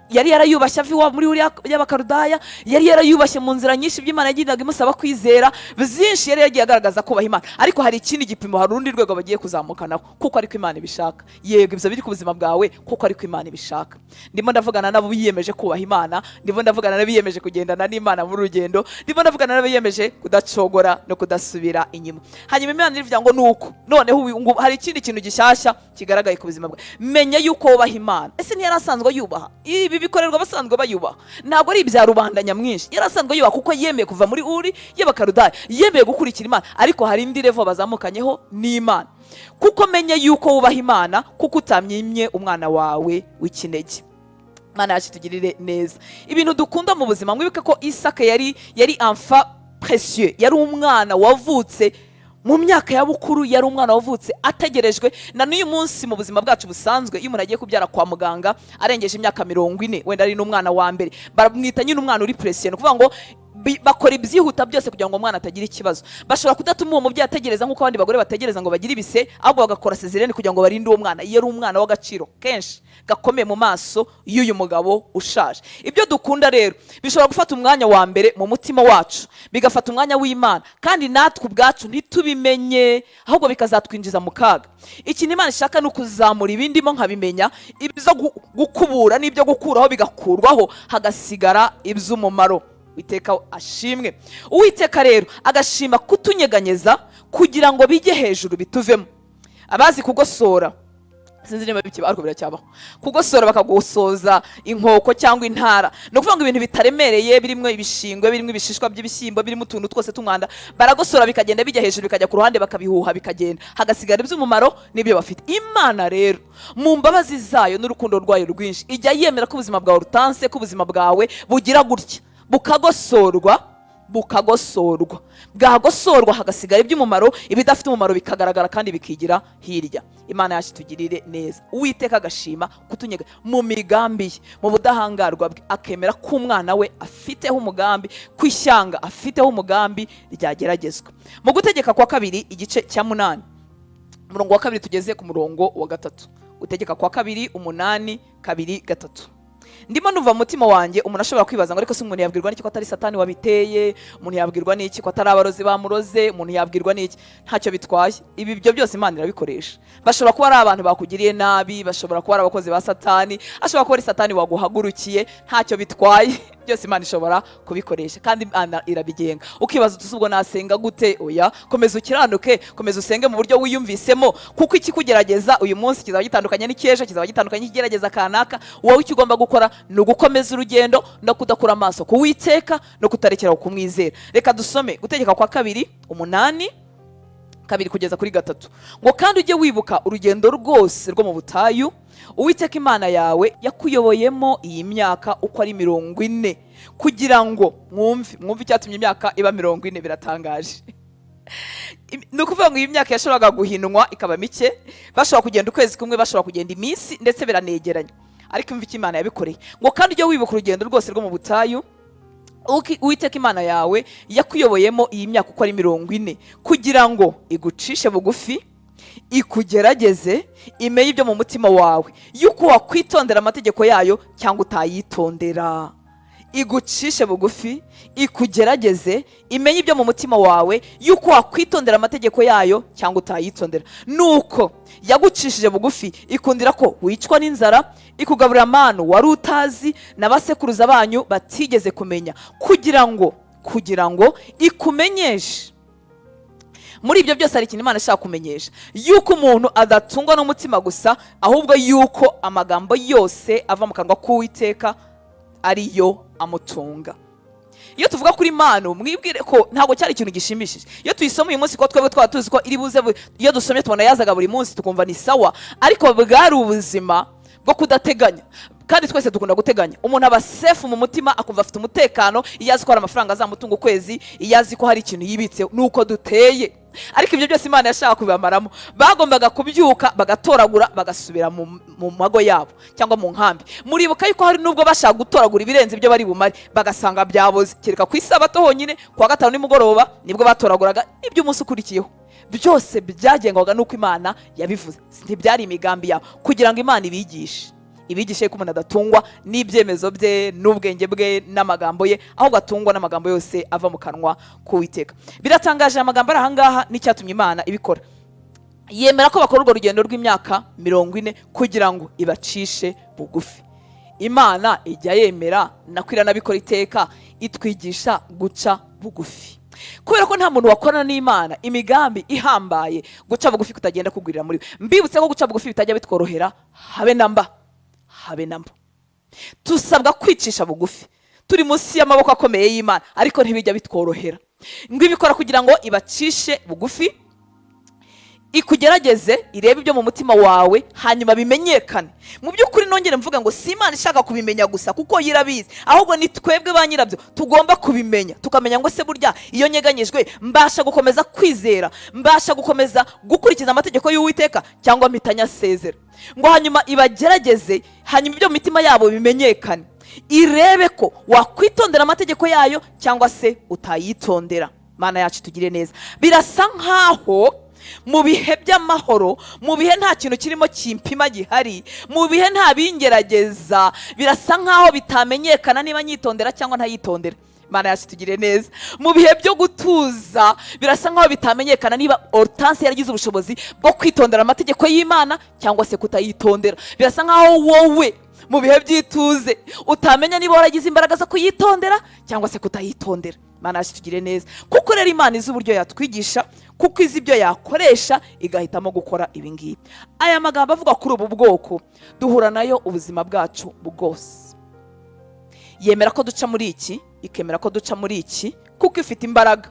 Speaker 1: Yari yarayubashye ava iwabo muri Uriya y'Abakaludaya, yari yarayubashye mu nzira nyinshi by'Imana yagendaga imusaba kwizera byinshi, yari yagiye agaragaza kubaha Imana. Ariko hari ikindi gipimo, hari urundi rwego bagiye kuzamukanaho kuko ariko Imana ibishaka. Yego ibyo biri ku buzima bwawe kuko ariko Imana ibishaka. Ndimo ndavugana nabo biyemeje kubaha Imana, ndimo ndavugana n'abiyemeje kugendana n'Imana mu rugendo, ndimo ndavugana n'abiyemeje kudacogora no kudasubira inyuma. Hanyuma Imana irivuga ngo nuko noneho hari ikindi kintu gishyashya kigaragaye ku buzima bwawe, menya yuko wubaha Imana. Ese ntiyari asanzwe yubaha? Ibi bikorerwa abasanzwe bayubaha, ntabwo ari ibya rubanda nyamwinshi. Yari asanzwe yubaha kuko yemeye kuva muri Uri y'Abakaludaya, yemeye gukurikira Imana. Ariko hari indi level bazamukanyeho n'Imana, kuko menye yuko wubaha Imana kuko utamyimye umwana wawe w'ikinege. Imana yacu tugirire neza. Ibintu dukunda mu buzima, mwibuke ko Isaka yari enfant précieux, yari umwana wavutse mu myaka ya bukuru, yari umwana wavutse ategerejwe. Na n'uyu munsi mu buzima bwacu busanzwe, iyo umuntu agiye kubyara kwa muganga arengeje imyaka 40, wenda ari n'umwana wa mbere, baramwita nyine umwana uri précieux. Ni ukuvuga ngo bakora ibyihuta byose kugira ngo umwana atagira ikibazo. Bashobora kudatuma uwo mubyeyi ategereza nk'uko abandi bagore bategereza ngo bagire ibise, ahubwo bagakora sezerene kugira ngo barinde uwo mwana. Iyo ari umwana w'agaciro kenshi gakomeye mu maso y'uyu mugabo ushaje. Ibyo dukunda rero bishobora gufata umwanya wa mbere mu mutima wacu, bigafata umwanya w'Imana, kandi natwe ubwacu ntitubimenye, ahubwo bikazatwinjiza mu kaga. Ikintu Imana ishaka ni ukuzamura ibindimo nkabimenya, ibyo gukubura n'ibyo gukuraho bigakurwaho, hagasigara iby'umumaro. Uwiteka ashimwe. Uwiteka rero agashima kutunyeganyeza kugira ngo bijye hejuru bituvemo. Abazi kugosora, sinzi niba bikiba ariko biracyabaho, kugosora bakagosoza inkoko cyangwa intara, ni ukuvuga ngo ibintu bitaremereye birimo ibishingwe, birimo ibishishwa by'ibishyimbo, birimo utuntu twose tw'umwanda, baragosora bikagenda bijya hejuru, bikajya ku ruhande, bakabihuha bikagenda, hagasigara iby'umumaro n'ibyo bafite. Imana rero mu mbabazi zayo n'urukundo rwayo rwinshi ijya yemera ko ubuzima bwawe rutanse, ko ubuzima bwawe bugira gutya, bukagosorwa, bukagosorwa, bwagosorwa hagasigara iby'umumaro, ibidafite umumaro bikagaragara kandi bikigira hirya. Imana yacu tugirire neza. Uwiteka agashima kutunyega mu migambi ye, mu budahangarwa bwe, akemera ko umwana we afiteho umugambi, ku ishyanga afiteho umugambi ryageragezwa. Mu gutegeka kwa kabiri igice cya 8 umurongo wa 2 tugeze ku murongo wa 3. Gutegeka kwa kabiri 8 2 3. Ndimo numva mutima wanjye umuntu ashobora kwibaza ngo ariko se umuntu yabwirwa n'iki ko atari Satani wabiteye, umuntu yabwirwa n'iki ko atari abarozi bamuroze, umuntu yabwirwa n'iki? Ntacyo bitwaye, ibi byo byose Imana irabikoresha. Bashobora kuba ari abantu bakugiriye nabi, bashobora kuba ari abakozi ba Satani, ashobora kuba ari Satani waguhagurukiye, ntacyo bitwaye, byose Imana ishobora kubikoresha kandi Imana irabigenga. Ukibaza uti ubwo nasenga gute? Oya, komeza ukiranuke, komeza usenge mu buryo wiyumvisemo, kuko ikikugerageza uyu munsi kizaba gitandukanye n'icyejo, kizaba gitandukanye n'ikigerageza kanaka. Wowe icyo ugomba gukora ni ugukomeza urugendo no kudakura amaso ku Uwiteka no kutarekera kumwizera. Reka dusome gutegeka kwa kabiri 8 2 kugeza kuri 3. Ngo kandi ujye wibuka urugendo rwose rwo mu butayu Uwiteka Imana yawe yakuyoboyemo iyi myaka uko ari 40, kugira ngo mwumve icyatumye imyaka iba 40. Biratangaje. Ni ukuvuga ngo iyi myaka yashoboraga guhinwa ikaba mike, bashobora kugenda ukwezi kumwe, bashobora kugenda iminsi, ndetse biranegeranye. Ariko imva icyo Imana yabikoreye. Ngo kandi ujye wibuka urugendo rwose rwo mu butayu Uwiteka Imana yawe yakuyoboyemo iyi myaka uko ari 40, kugira ngo igucishe bugufi, ikugerageze, imenye ibyo mu mutima wawe, yuko wakwitondera amategeko yayo cyangwa utayitondera. Igucishe bugufi, ikugerageze, imenye ibyo mu mutima wawe, yuko wakwitondera amategeko yayo cyangwa utayitondera. Nuko yagucishije bugufi, ikundira ko wicwa n'inzara, ikugaburira amanu wari utazi n'abasekuruza banyu batigeze kumenya, kugira ngo ikumenyeshe. Muri ibyo byose hari ikintu Imana ishaka kumenyesha, yuko umuntu adatungwa n'umutima gusa, ahubwo yuko amagambo yose ava mu kanwa k'Uwiteka ariyo amutunga. Iyo tuvuga kuri manu, mwibwire ko ntabwo cyari ikintu gishimishije. Iyo tuyisoma uyu munsi ko twebwe twaba tuzi ko iri buze, iyo dusomye tubona yazaga buri munsi tukumva ni sawa, ariko bwari ubuzima bwo kudateganya. Kandi twese dukunda guteganya. Umuntu aba safe mu mutima, akumva afite umutekano iyo azi ko hari amafaranga azamutunga ukwezi, iyo azi ko hari ikintu yibitse, nuko duteye. Ariko ibyo byose Imana yashaka kubibamaramo. Bagombaga kubyuka bagatoragura bagasubira mu mago yabo cyangwa mu nkambi. Muribuka yuko hari nubwo bashaka gutoragura ibirenze ibyo bari bumare, bagasanga byaboze. Kereka ku isabato honyine, kuwa gatanu nimugoroba nibwo batoraguraga iby'umunsi ukurikiyeho. Byose byagengwaga nuko Imana yabivuze, ntibyari imigambi yabo, kugira ngo Imana ibigishe. Ibigishe ko umuntu adatungwa n'ibyemezo bye n'ubwenge bwe n'amagambo ye, ahubwo atungwa n'amagambo yose ava mu kanwa k'Uwiteka. Biratangaje amagambo ari ahangaha n'icyatumye Imana ibikora. Yemera ko bakora urwo rugendo rw'imyaka 40 kugira ngo ibacishe bugufi. Imana ijya yemera, nakwira nabikora iteka, itwigisha guca bugufi. Kubera ko nta muntu wakorana n'Imana imigambi ihambaye, guca bugufi kutagenda kugwirira muri we. Mbibutse ko guca bugufi bitajya bitworohera habe namba, habe namba. Tusabwa kwicisha bugufi, turi munsi y'amaboko akomeye y'Imana, ariko ntibijya bitworohera. Ngo ibikora kugira ngo ibacishe bugufi, ikugerageze, irebe ibyo mu mutima wawe, hanyuma bimenyekane. Mu by'ukuri nongere mvuga ngo si Imana ishaka kubimenya gusa kuko yirabizi, ahubwo ni twebwe ba nyirabyo tugomba kubimenya, tukamenya ngo se burya iyo nyeganyejwe mbasha gukomeza kwizera, mbasha gukomeza gukurikiza amategeko y'Uwiteka, cyangwa mpita nyasezera. Ngo hanyuma ibagerageze, hanyuma ibyo mu mitima yabo bimenyekane, irebe ko wakwitondera amategeko yayo cyangwa se utayitondera. Mana yacu tugire neza. Birasa nkaho mu bihe by'amahoro, mu bihe nta kintu kirimo kimpima gihari, mu bihe nta bingerageza, birasa nkaho bitamenyekana niba nyitondera cyangwa ntayitondera. Mana yacu tugire neza. Mu bihe byo gutuza, birasa nkaho bitamenyekana niba Hortense yaragize ubushobozi bwo kwitondera amategeko y'Imana cyangwa se kutayitondera. Birasa nkaho wowe mu bihe by'ituze utamenya niba waragize imbaraga zo kuyitondera cyangwa se kutayitondera. Mana yacu tugire neza. Kuko rero Imana izi uburyo yatwigisha, kuko izi ibyo yakoresha, igahitamo gukora ibi ngibi. Aya magambo avuga kuri ubu bwoko duhura nayo ubuzima bwacu bwose. Yemera ko duca muri iki, ikemera ko duca muri iki, kuko ifite imbaraga.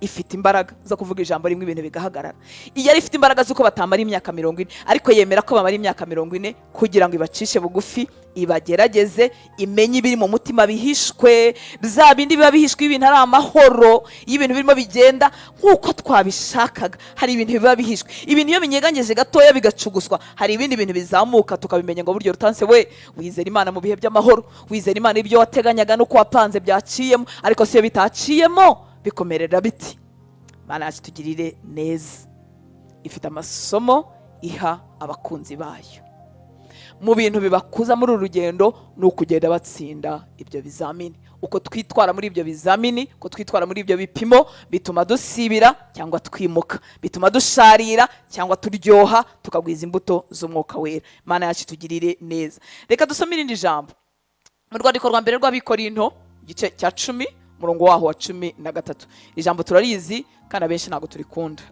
Speaker 1: Ifite imbaraga zo kuvuga ijambo rimwe ibintu bigahagarara. Iyo ari ifite imbaraga z'uko batamara imyaka 40, ariko yemera ko bamara imyaka 40 kugira ngo ibacishe bugufi, ibagerageze, imenye ibiri mu mutima bihishwe, bya bindi biba bihishwe ibintu ari amahoro, iyo ibintu birimo bigenda nk'uko twabishakaga, hari ibintu biba bihishwe. Ibintu iyo binyeganyeje gatoya bigacuguswa, hari ibindi bintu bizamuka tukabimenya ngo buryo Hortense we wizera Imana mu bihe by'amahoro, wizera Imana ibyo wateganyaga n'uko wapanze byaciyemo, ariko si yo bitaciyemo bikomerera biti. Mana yacu tugirire neza. Ifite amasomo iha abakunzi bayo. Mu bintu bibakuza muri uru rugendo ni ukugenda batsinda ibyo bizamini. Uko twitwara muri ibyo bizamini, uko twitwara muri ibyo bipimo, bituma dusibira cyangwa twimuka, bituma dusharira cyangwa turyoha, tukagwiza imbuto z'umwuka wera. Mana yacu tugirire neza. Reka dusome irindi jambo mu rwandiko rwa mbere rw'Abikorinto, igice cya 10, umurongo waho wa 13. Ijambo turarizi kandi abenshi ntabwo turikunda.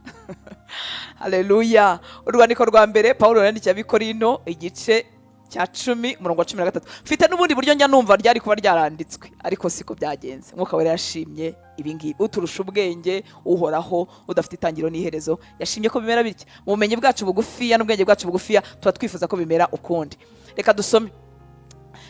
Speaker 1: Haleluya. Urwandiko rwa mbere Paulo yandikiye Abikorinto, igice cya 10, umurongo wa 13. Mfite n'ubundi buryo njya numva ryari kuba ryaranditswe, ariko siko byagenze. Umwuka wera yashimye ibi ngibi. Uturusha ubwenge uhoraho, udafite itangiro n'iherezo, yashimye ko bimera bitya. Mu bumenyi bwacu bugufiya n'ubwenge bwacu bugufiya tuba twifuza ko bimera ukundi. Reka dusome.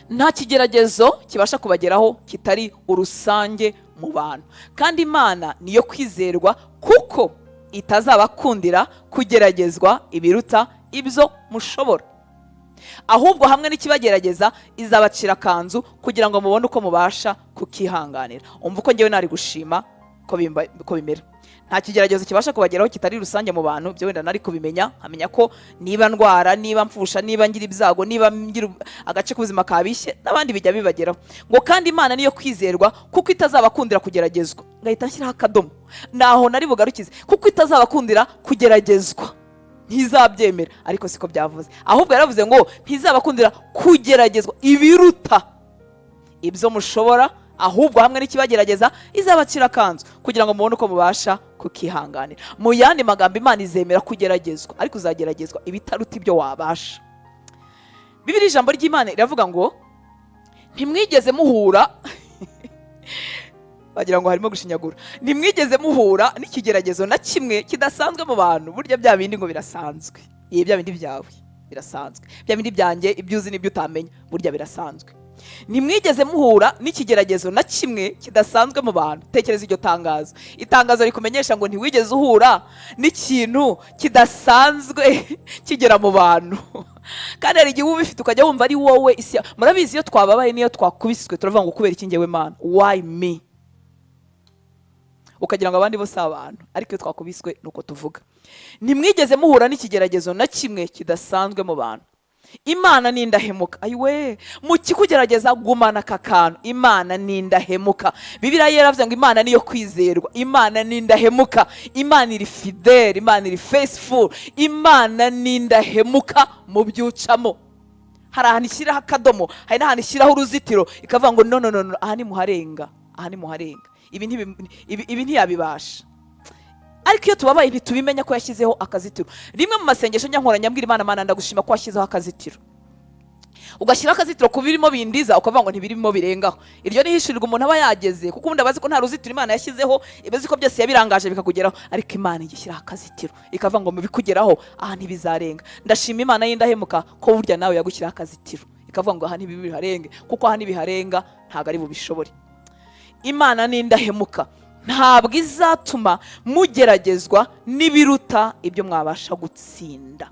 Speaker 1: Nta kigeragezo kibasha kubageraho kitari urusange mu bantu, kandi Imana niyo kwizerwa, kuko itazabakundira kugeragezwa ibiruta ibyo mushobora, ahubwo hamwe n'ikibagerageza izabacira akanzu kugira ngo mubone uko mubasha kukihanganira. Umva uko njyewe nari gushima ko bimera. Nta kigeragezo kibasha kubageraho kitari rusange mu bantu, byo wenda nari kubimenya, nkamenya ko niba ndwara, niba mfusha, niba ngira ibyago, niba ngira agace k'ubuzima kabishye, n'abandi bijya bibageraho. Ngo kandi Imana niyo kwizerwa, kuko itazabakundira kugeragezwa. Ngahita nshyiraho akadomo, naho nari bugarukize, kuko itazabakundira kugeragezwa, ntizabyemera. Ariko siko byavuze, ahubwo yaravuze ngo ntizabakundira kugeragezwa ibiruta ibyo mushobora, ahubwo hamwe n'ikibagerageza izabacira akanzu kugira ngo mubone uko mubasha kukihanganira. Mu yandi magambo, Imana izemera kugeragezwa, ariko uzageragezwa ibitaruta ibyo wabasha. Bibiliya ijambo ry'Imana iravuga ngo ntimwigeze muhura bagira ngo harimo gushinyagura, ntimwigeze muhura n'ikigeragezo na kimwe kidasanzwe mu bantu. Burya bya bindi ngo birasanzwe, iye bya bindi byawe Birasanzwe. Bya bindi byanjye ibyo uzi n'ibyo utamenya, burya birasanzwe. Ntimwigeze muhura n'ikigeragezo na kimwe kidasanzwe mu bantu. Tekereza iryo tangazo. Itangazo rikumenyesha ngo ntiwigeze uhura n'ikintu kidasanzwe kigera mu bantu. Kandi hari igihe uba ubifite ukajya wumva ari wowe isi. Murabizi iyo twababaye n'iyo twakubiswe turavuga ngo kubera iki njyewe Mana? Why me? Ukagira ngo abandi bose abantu, ariko iyo twakubiswe nuko tuvuga. Ntimwigeze muhura n'ikigeragezo na kimwe kidasanzwe mu bantu. Imana ni indahemuka. Ayiwe, mu kikugerageza gumana aka kantu. Imana ni indahemuka. Bibiliya yaravuze ngo Imana niyo kwizerwa. Imana ni indahemuka. Imana iri fidele, Imana iri faithful. Imana ni indahemuka mu byucamo. Hari ahantu ishyiraho akadomo, hari n'ahantu ishyiraho uruzitiro, ikavuga ngo no no no, aha ni muharenga, aha ni muharenga. Ibi ntiyabibasha. Ariko iyo tubabaye ntitubimenya ko yashyizeho akazitiro. Rimwe mu masengesho njya nyambwira Imana, Mana ndagushima ko washyizeho akazitiro. Ugashyira akazitiro ku birimo bindiza, ukavuga ngo ntibirimo birengaho. Iryo ni hishurirwa umuntu aba yageze, kuko ubundi abazi ko nta ruzitiro Imana yashyizeho, ibazi ko byose yabirangaje bikakugeraho. Ariko Imana igishyiraho akazitiro, ikavuga ngo mubikugeraho aha ntibizarenga. Ndashima Imana y'indahemuka ko burya nawe yagushyiraho akazitiro, ikavuga ngo aha ntibiharenga, kuko aha ntibiharenga ntabwo ari bubishobore. Imana ni indahemuka, ntabwo izatuma mugeragezwa n'ibiruta ibyo mwabasha gutsinda.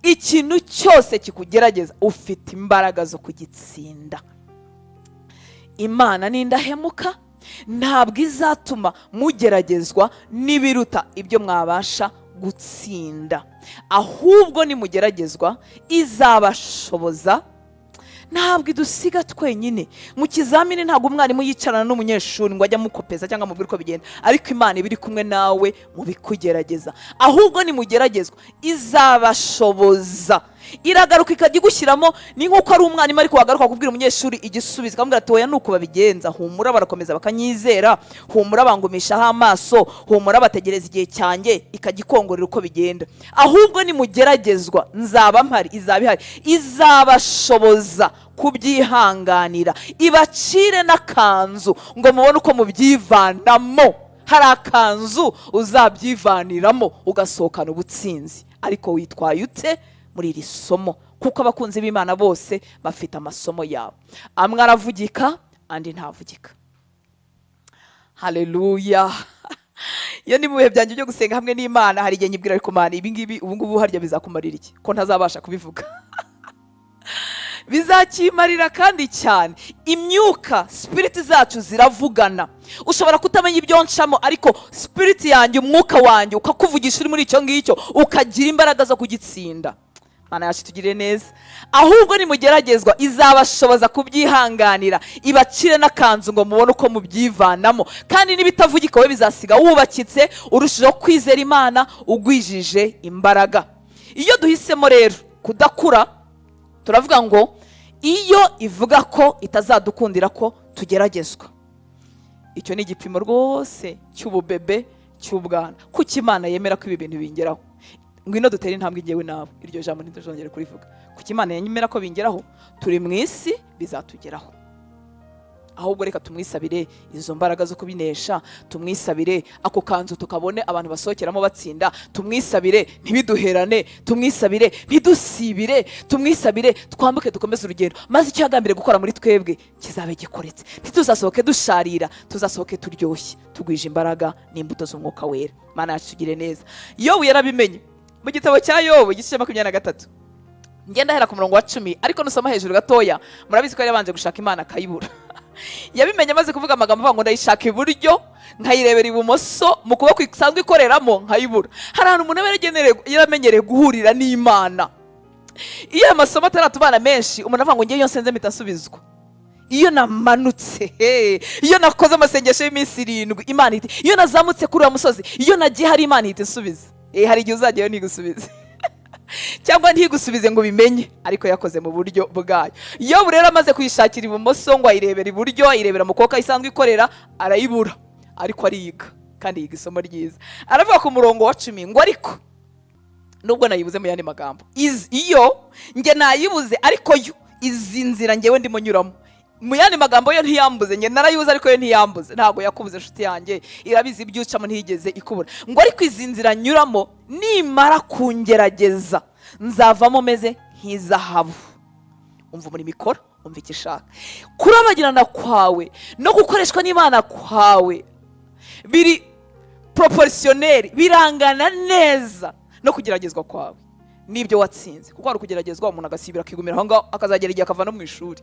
Speaker 1: Ikintu cyose kikugerageza ufite imbaraga zo kugitsinda. Imana ni indahemuka, ntabwo izatuma mugeragezwa n'ibiruta ibyo mwabasha gutsinda, ahubwo nimugeragezwa izabashoboza. Ntabwo idusiga twenyine. Mu kizamini ntabwo umwarimu yicarana n'umunyeshuri ngo ajye amukopeza cyangwa amubwire uko bigenda, ariko Imana iba iri kumwe nawe mu bikugerageza. Ahubwo nimugeragezwa izabashoboza. Iragaruka ikajya igushyiramo, ni nk'uko ari umwarimu ariko wagaruka kubwira umunyeshuri igisubizo, akamubwira ati oya nuko babigenza, humura barakomeza bakanyizera, humura bangumishaho amaso, humura bategereza igihe cyanjye, ikajya ikongorera uko bigenda. Ahubwo nimugeragezwa nzaba mpari, izaba ihari, izabashoboza kubyihanganira, ibacire n'akanzu ngo mubone uko mubyivanamo. Hari akanzu uzabyivaniramo ugasohokana ubutsinzi. Ariko witwaye ute muri iri somo? Kuko abakunzi b'Imana bose bafite amasomo yabo, amwe aravugika andi ntavugika. Haleluya. Iyo ni mu bihe byanjye byo gusenga hamwe n'Imana, hari igihe nyibwira ariko Mana ibi ngibi ubu ngubu harya bizakumarira iki ko ntazabasha kubivuga? Bizakimarira kandi cyane. Imyuka spirit zacu ziravugana. Ushobora kutamenya ibyo ncamo, ariko spirit yanjye, umwuka wanjye ukakuvugisha uri muri icyo ngicyo, ukagira imbaraga zo kugitsinda. Mana yacu tugirire neza. Ahubwo nimugeragezwa izabashoboza kubyihanganira, ibacire n'akanzu ngo mubone uko mubyivanamo. Kandi n'ibitavugika we bizasiga wubakitse, urushijeho kwizera Imana, ugwijije imbaraga. Iyo duhisemo rero kudakura, turavuga ngo iyo ivuga ko itazadukundira ko tugeragezwa, icyo ni igipimo rwose cy'ububebe, cy'ubwana. Kuki Imana yemera ko ibi bintu bingeraho? Ngwino dutere intambwe njyewe nawe, iryo jambo ntituzongere kurivuga. Kuki Imana yemera ko bingeraho? Turi mu isi, bizatugeraho. Ahubwo reka tumwisabire izo mbaraga zo kubinesha, tumwisabire ako kanzu tukabone abantu basohokeramo batsinda, tumwisabire ntibiduherane, tumwisabire ntidusibire, tumwisabire twambuke dukomeze urugendo, maze icyo yagambiriye gukora muri twebwe kizabe gikoretse. Ntituzasohoke dusharira, tuzasohoke turyoshye, tugwije imbaraga n'imbuto z'umwuka wera. Mana yacu tugire neza. Yobu yarabimenye. Mu gitabo cya Yobu igice cya 23, ngenda ahera ku murongo wa 10, ariko nusoma hejuru gatoya murabizi ko yari yabanje gushaka Imana akayibura. Yabimenye amaze kuvuga amagambo avuga ngo ndayishaka iburyo nkayirebera ibumoso, mu kuboko isanzwe ikoreramo nkayibura. Hari ahantu umuntu aba yaramenyereye guhurira n'Imana. Iyo amasomo ataratubana menshi, umuntu avuga ngo ngiye iyo nsenze mpita nsubizwa. Iyo namanutse, iyo nakoze amasengesho y'iminsi 7, Imana ihita, iyo nazamutse kuri uwo musozi, iyo nagiye hari Imana ihita insubiza. Hari igihe uzajyayo ntigusubize cyangwa ntigusubize ngo ubimenye, ariko yakoze mu buryo bwayo. Yobu rero amaze kuyishakira ibumoso ngo ayirebera iburyo, ayirebera mu kuboko isanzwe ikorera, arayibura. Ariko ariga, kandi yiga isomo ryiza. Aravuga ku murongo wa 10 ngo ariko nubwo nayibuze mu yandi magambo, iyo nge nayibuze ariko yo izi nzira ngewe ndimo nyuramo, mu yandi magambo yo ntiyambuze, nge narayibuze ariko yo ntiyambuze. Ntabwo yakubuze inshuti yanjye, irabizi ibyo ucamo ntiyigeze ikubura. Ngo ariko izi nzira nyuramo nimara kungerageza nzavamo meze nk'izahabu. Umva umurimo ikora, umva icyo ishaka. Kurabagirana kwawe no gukoreshwa n'Imana kwawe biri proportionnel, birangana neza no kugeragezwa kwawe n'ibyo watsinze. Kuko hari kugeragezwa umuntu agasibira akigumira aho ngaho, akazagera igihe akava no mu ishuri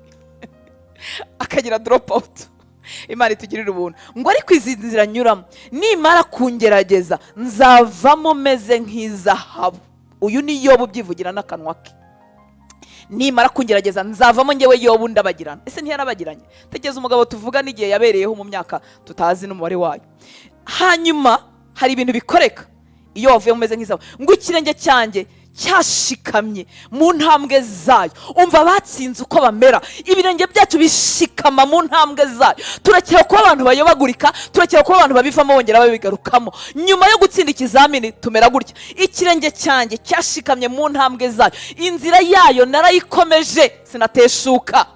Speaker 1: akagira drop out. Imana itugirire ubuntu. Ngo ariko izi nzira nyuramo nimara kungerageza nzavamo meze nk'izahabu. Uyu ni Yobu ubyivugira n'akanwa ke. Nimara kungerageza nzavamo ngewe Yobu ndabagirana. Ese ntiyarabagiranye? Tegeza umugabo tuvuga n'igihe yabereyeho mu myaka tutazi n'umubare wayo. Hanyuma hari ibintu bikoreka iyo wavuye mumeze nk'izahabu. Ngo ikirenge cyanjye cyashikamye mu ntambwe zayo. Umva batsinze uko bamera, ibirenge byacu bishikama mu ntambwe zayo. Turakira kuba abantu bayobagurika, turakira kuba abantu babivamo bongera babigarukamo. Nyuma yo gutsinda ikizamini tumera gutya, ikirenge cyanjye cyashikamye mu ntambwe zayo, inzira yayo narayikomeje sinateshuka.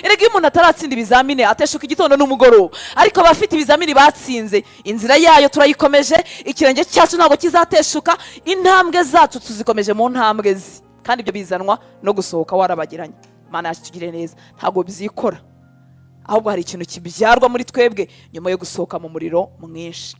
Speaker 1: Erega iyo umuntu ataratsinda ibizamini ateshuka igitondo n'umugoroba, ariko abafite ibizamini batsinze inzira yayo turayikomeje, ikirenge cyacu ntabwo kizateshuka, intambwe zacu tuzikomeje mu ntambwe ze. Kandi ibyo bizanwa no gusohoka warabagiranye. Imana yacu tugire neza, ntabwo byikora, ahubwo hari ikintu kibyarwa muri twebwe nyuma yo gusohoka mu muriro mwinshi.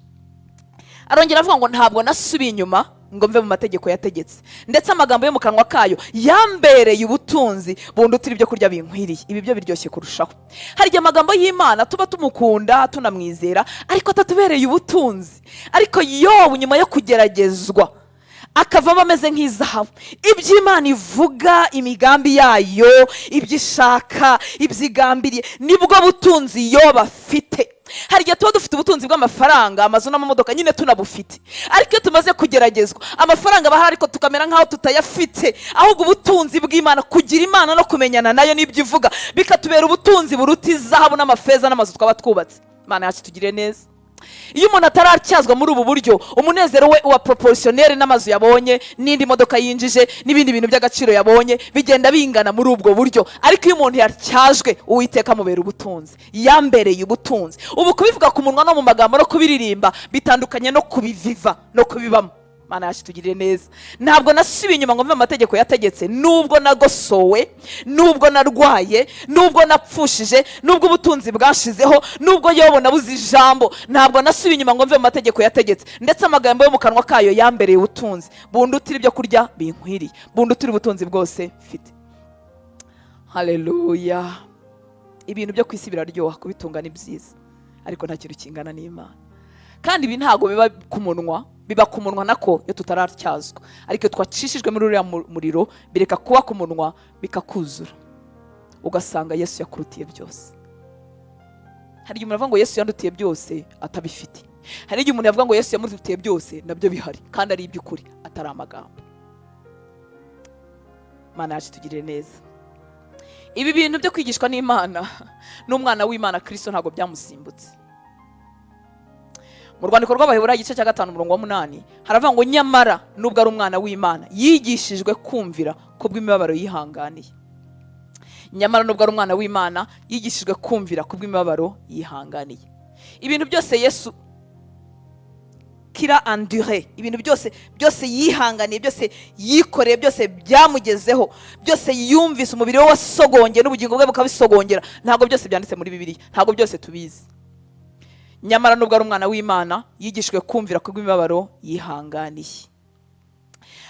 Speaker 1: Arongera avuga ngo ntabwo nasubiye inyuma ngo mve mu mategeko yategetse, ndetse amagambo yo mu kanwa kayo yambereye ubutunzi bundutira ibyo kurya binkwiriye. Ibi byo biryoshye kurushaho. Hari igihe amagambo y'Imana tuba tumukunda tunamwizera, ariko atatubereye ubutunzi. Ariko Yobu nyuma yo kugeragezwa akavamo ameze nk'izahabu. Ibyo Imana ivuga, imigambi yayo, ibyo ishaka, ibyo igambiriye, nibwo butunzi Yobu afite. Hari igihe tuba dufite ubutunzi bw'amafaranga, amazu n'amamodoka, nyine tunabufite, ariko iyo tumaze kugeragezwa amafaranga aba ahari ariko tukamera nk'aho tutayafite. Ahubwo ubutunzi bw'Imana, kugira Imana no kumenyana nayo n'ibyo ivuga, bikatubera ubutunzi buruta izahabu n'amafeza n'amazu twaba twubatse. Imana yacu tugire neza. Iyo umuntu ataratyazwa muri ubu buryo, umunezero we uwa proportionnel n'amazu yabonye n'indi modoka yinjije n'ibindi bintu by'agaciro yabonye bigenda bingana muri ubwo buryo. Ariko iyo umuntu yatyajwe, Uwiteka amubera ubutunzi, yambereye ubutunzi. Ubu kubivuga ku munwa no mu magambo no kubiririmba bitandukanye no kubiviva no kubibamo. Imana yacu tugirire neza. Ntabwo nasubiye inyuma ngo mve amategeko yategetse, nubwo nagosowe, nubwo narwaye, nubwo napfushije, nubwo ubutunzi bwashizeho, nubwo Yobu nabuze ijambo, ntabwo nasubiye inyuma ngo mve mu mategeko yategetse. Ndetse amagambo yo mu kanwa kayo yambereye ubutunzi bundutira ibyo kurya binkwiriye, bundutira ubutunzi bwose mfite. Haleluya. Ibintu byo ku isi biraryoha, kubitunga ni byiza, ariko nta kintu kingana n'Imana. Kandi ibi ntabwo biba ku munwa, biba ku munwa nako iyo tutaratyazwa, ariko iyo twacishijwe muri uriya muriro bireka kuba ku munwa bikakuzura, ugasanga Yesu yakurutiye byose. Hari igihe umuntu avuga ngo Yesu yandutiye byose atabifite. Hari igihe umuntu yavuga ngo Yesu yamurutiye byose nabyo bihari kandi ari iby'ukuri, atari amagambo. Imana yacu tugirire neza. Ibi bintu byo kwigishwa n'Imana n'umwana w'Imana Kristo ntabwo byamusimbutse. Mu rwandiko rw'Abaheburayo igice cya 5 umurongo wa 8 haravuga ngo nyamara nubwo ari umwana w'Imana yigishijwe kumvira kubw'imibabaro yihanganiye. Nyamara nubwo ari umwana w'Imana yigishijwe kumvira kubw'imibabaro yihanganiye. Ibintu byose Yesu kira endure, ibintu byose byose yihanganiye, byose yikoreye, byose byamugezeho, byose yumvise umubiri we wasogongeye n'ubugingo bwe bukabisogongera, ntabwo byose byanditse muri Bibiliya, ntabwo byose tubizi. Nyamara nubwo ari umwana w'Imana yigishijwe kumvira kubw'imibabaro yihanganiye.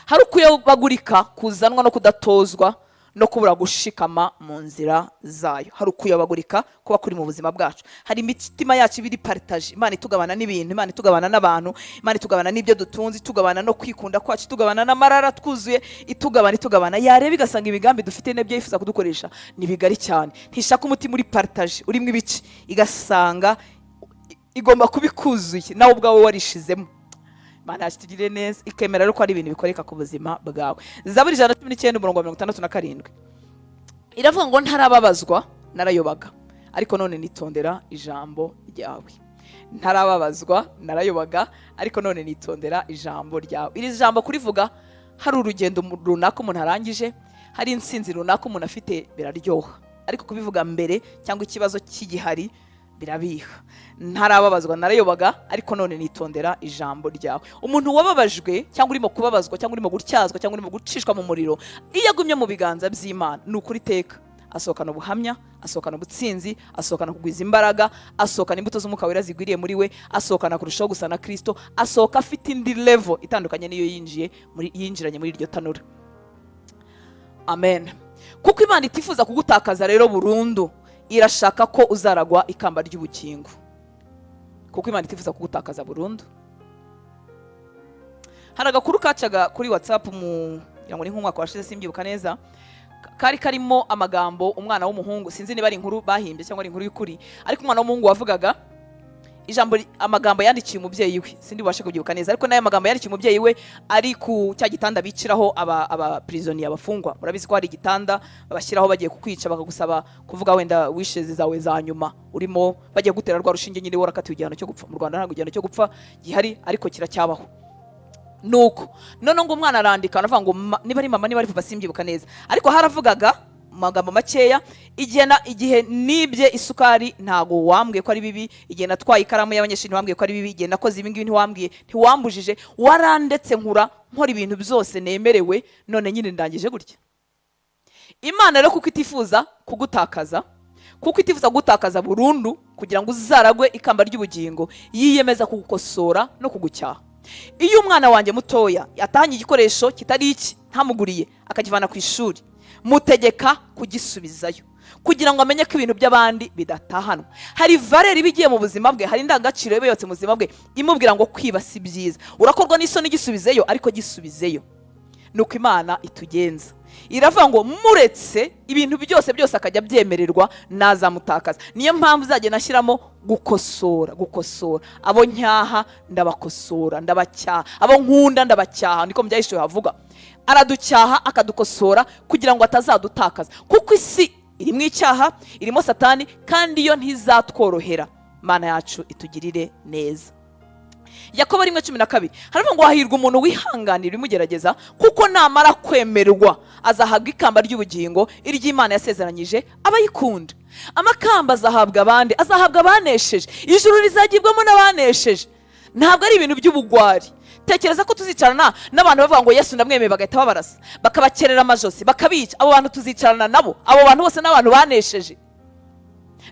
Speaker 1: Hari ukuyobagurika kuzanwa no kudatozwa no kubura gushikama mu nzira zayo. Hari ukuyobagurika kuba kuri mu buzima bwacu. Hari imitima yacu ibiri partage, Imana itugabana n'ibintu, Imana itugabana n'abantu, Imana itugabana n'ibyo dutunze, itugabana no kwikunda kwacu, itugabana n'amarara twuzuye, itugabana itugabana. Yareba igasanga imigambi dufite n'ibyo yifuza kudukoresha ni bigari cyane. Ntishaka umutima uri partage, urimo ibice, igasanga igomba kubikuzuye nawe ubwawe warishizemo. Imana yacu tugirire neza, ikemera rero ko ari ibintu bikoreka ku buzima bwawe. Zaburi 119 umurongo wa 67 iravuga ngo ntarababazwa narayobaga, ariko none nitondera ijambo ryawe. Ntarababazwa narayobaga, ariko none nitondera ijambo ryawe. Iri jambo kurivuga hari urugendo runaka umuntu arangije, hari insinzi runaka umuntu afite, biraryoha. Ariko kubivuga mbere cyangwa ikibazo kigihari Birabiha. Ntarababazwa narayobaga, ariko none nitondera ijambo ryawe. Umuntu wababajwe cyangwa urimo kubabazwa cyangwa urimo gutyazwa cyangwa urimo gucishwa mu muriro, iyo agumye mu biganza by'Imana ni ukuri teka asohokana ubuhamya, asohokana ubutsinzi, asohokana kugwiza imbaraga, asohokana imbuto z'Umwuka Wera zigwiriye muri we, asohokana kurushaho gusa na Kristo, asohoka afite indi level itandukanye niyo yinjiranye muri iryo tanura. Amen. Kuko Imana itifuza kugutakaza rero burundu, irashaka ko uzaragwa ikamba ry'ubugingo. Kuko Imana itifuza kugutakaza burundu. Hari agakuru kacaga kuri WhatsApp mu ngo ni nk'umwaka washize simbyibuka neza, kari karimo amagambo umwana w'umuhungu, sinzi niba ari inkuru bahimbye cyangwa ari inkuru y'ukuri, ariko umwana w'umuhungu wavugaga ijambo, amagambo yandikiye umubyeyi we, sindi bubashe kubyibuka neza, ariko nayo magambo yandikiye umubyeyi we ari ku cya gitanda biciraho aba prisonnier, abafungwa. Murabizi ko hari igitanda babashyiraho bagiye kukwica, bakagusaba kuvuga wenda wishes zawe za nyuma, urimo bagiye gutera rwa rushinge nyine warakatiwe igihano cyo gupfa. Mu Rwanda ntabwo igihano cyo gupfa gihari, ariko kiracyabaho. Nuko none ngo umwana arandika aravuga ngo niba ari mama niba ari papa simbyibuka neza, ariko haravugaga magambo makeya, igihe nibye isukari ntago wambwiye ko ari bibi, igihe natwaye ikaramu y'abanyeshuri ntiwambwiye ko ari bibi, igihe nakoze ibi ngibi ntiwambwiye, ntiwambujije, warandetse nkura nkora ibintu byose nemerewe, none nyine ndangije gutya. Imana rero kuko itifuza kugutakaza, kuko itifuza kugutakaza burundu kugira ngo uzaragwe ikamba ry'ubugingo, yiyemeza kugukosora no kugucyaha. Iyo umwana wanjye mutoya atahanye igikoresho kitari iki ntamuguriye akakivana ku ishuri, mutegeka kugisubizayo kugira ngo amenye ko ibintu by'abandi bidatahanwa. Hari valeur ibigiye mu buzima bwe, hari indangagaciro yobeyotse mu buzima bwe imubwira ngo kwiba si byiza, urakorwa n'isoni gisubizeyo, ariko gisubizeyo. Nuko Imana itugenza, iravuga ngo muretse ibintu byose byose akajya byemererwa nazamutakaza. Niyo mpamvu uzagenda ashyiramo gukosora, gukosora. Abo nyaha ndabakosora, ndabacyaha, abo nkunda ndabacyaha, niko mbyayishoye havuga. Araducyaha akadukosora kugira ngo atazadutakaza, kuko isi irimo icyaha, irimo Satani, kandi yo ntizatworohera. Mana yacu itugirire neza. Yakobo 1:12 haravuga ngo hahirwa umuntu wihanganira ibimugerageza, kuko namara kwemerwa azahabwa ikamba ry'ubugingo iry'Imana yasezeranyije abayikunda. Amakamba azahabwa abandi, azahabwa abanesheje, ijuru rizagibwamo n'abanesheje. Ntabwo ari ibintu by'ubugwari. Tekereza ko tuzicarana n'abantu bavuga ngo Yesu ndamwemeye, bagahita babarasa, bakabakerera amajosi, bakabica. Abo bantu tuzicarana nabo, abo bantu bose n'abantu banesheje.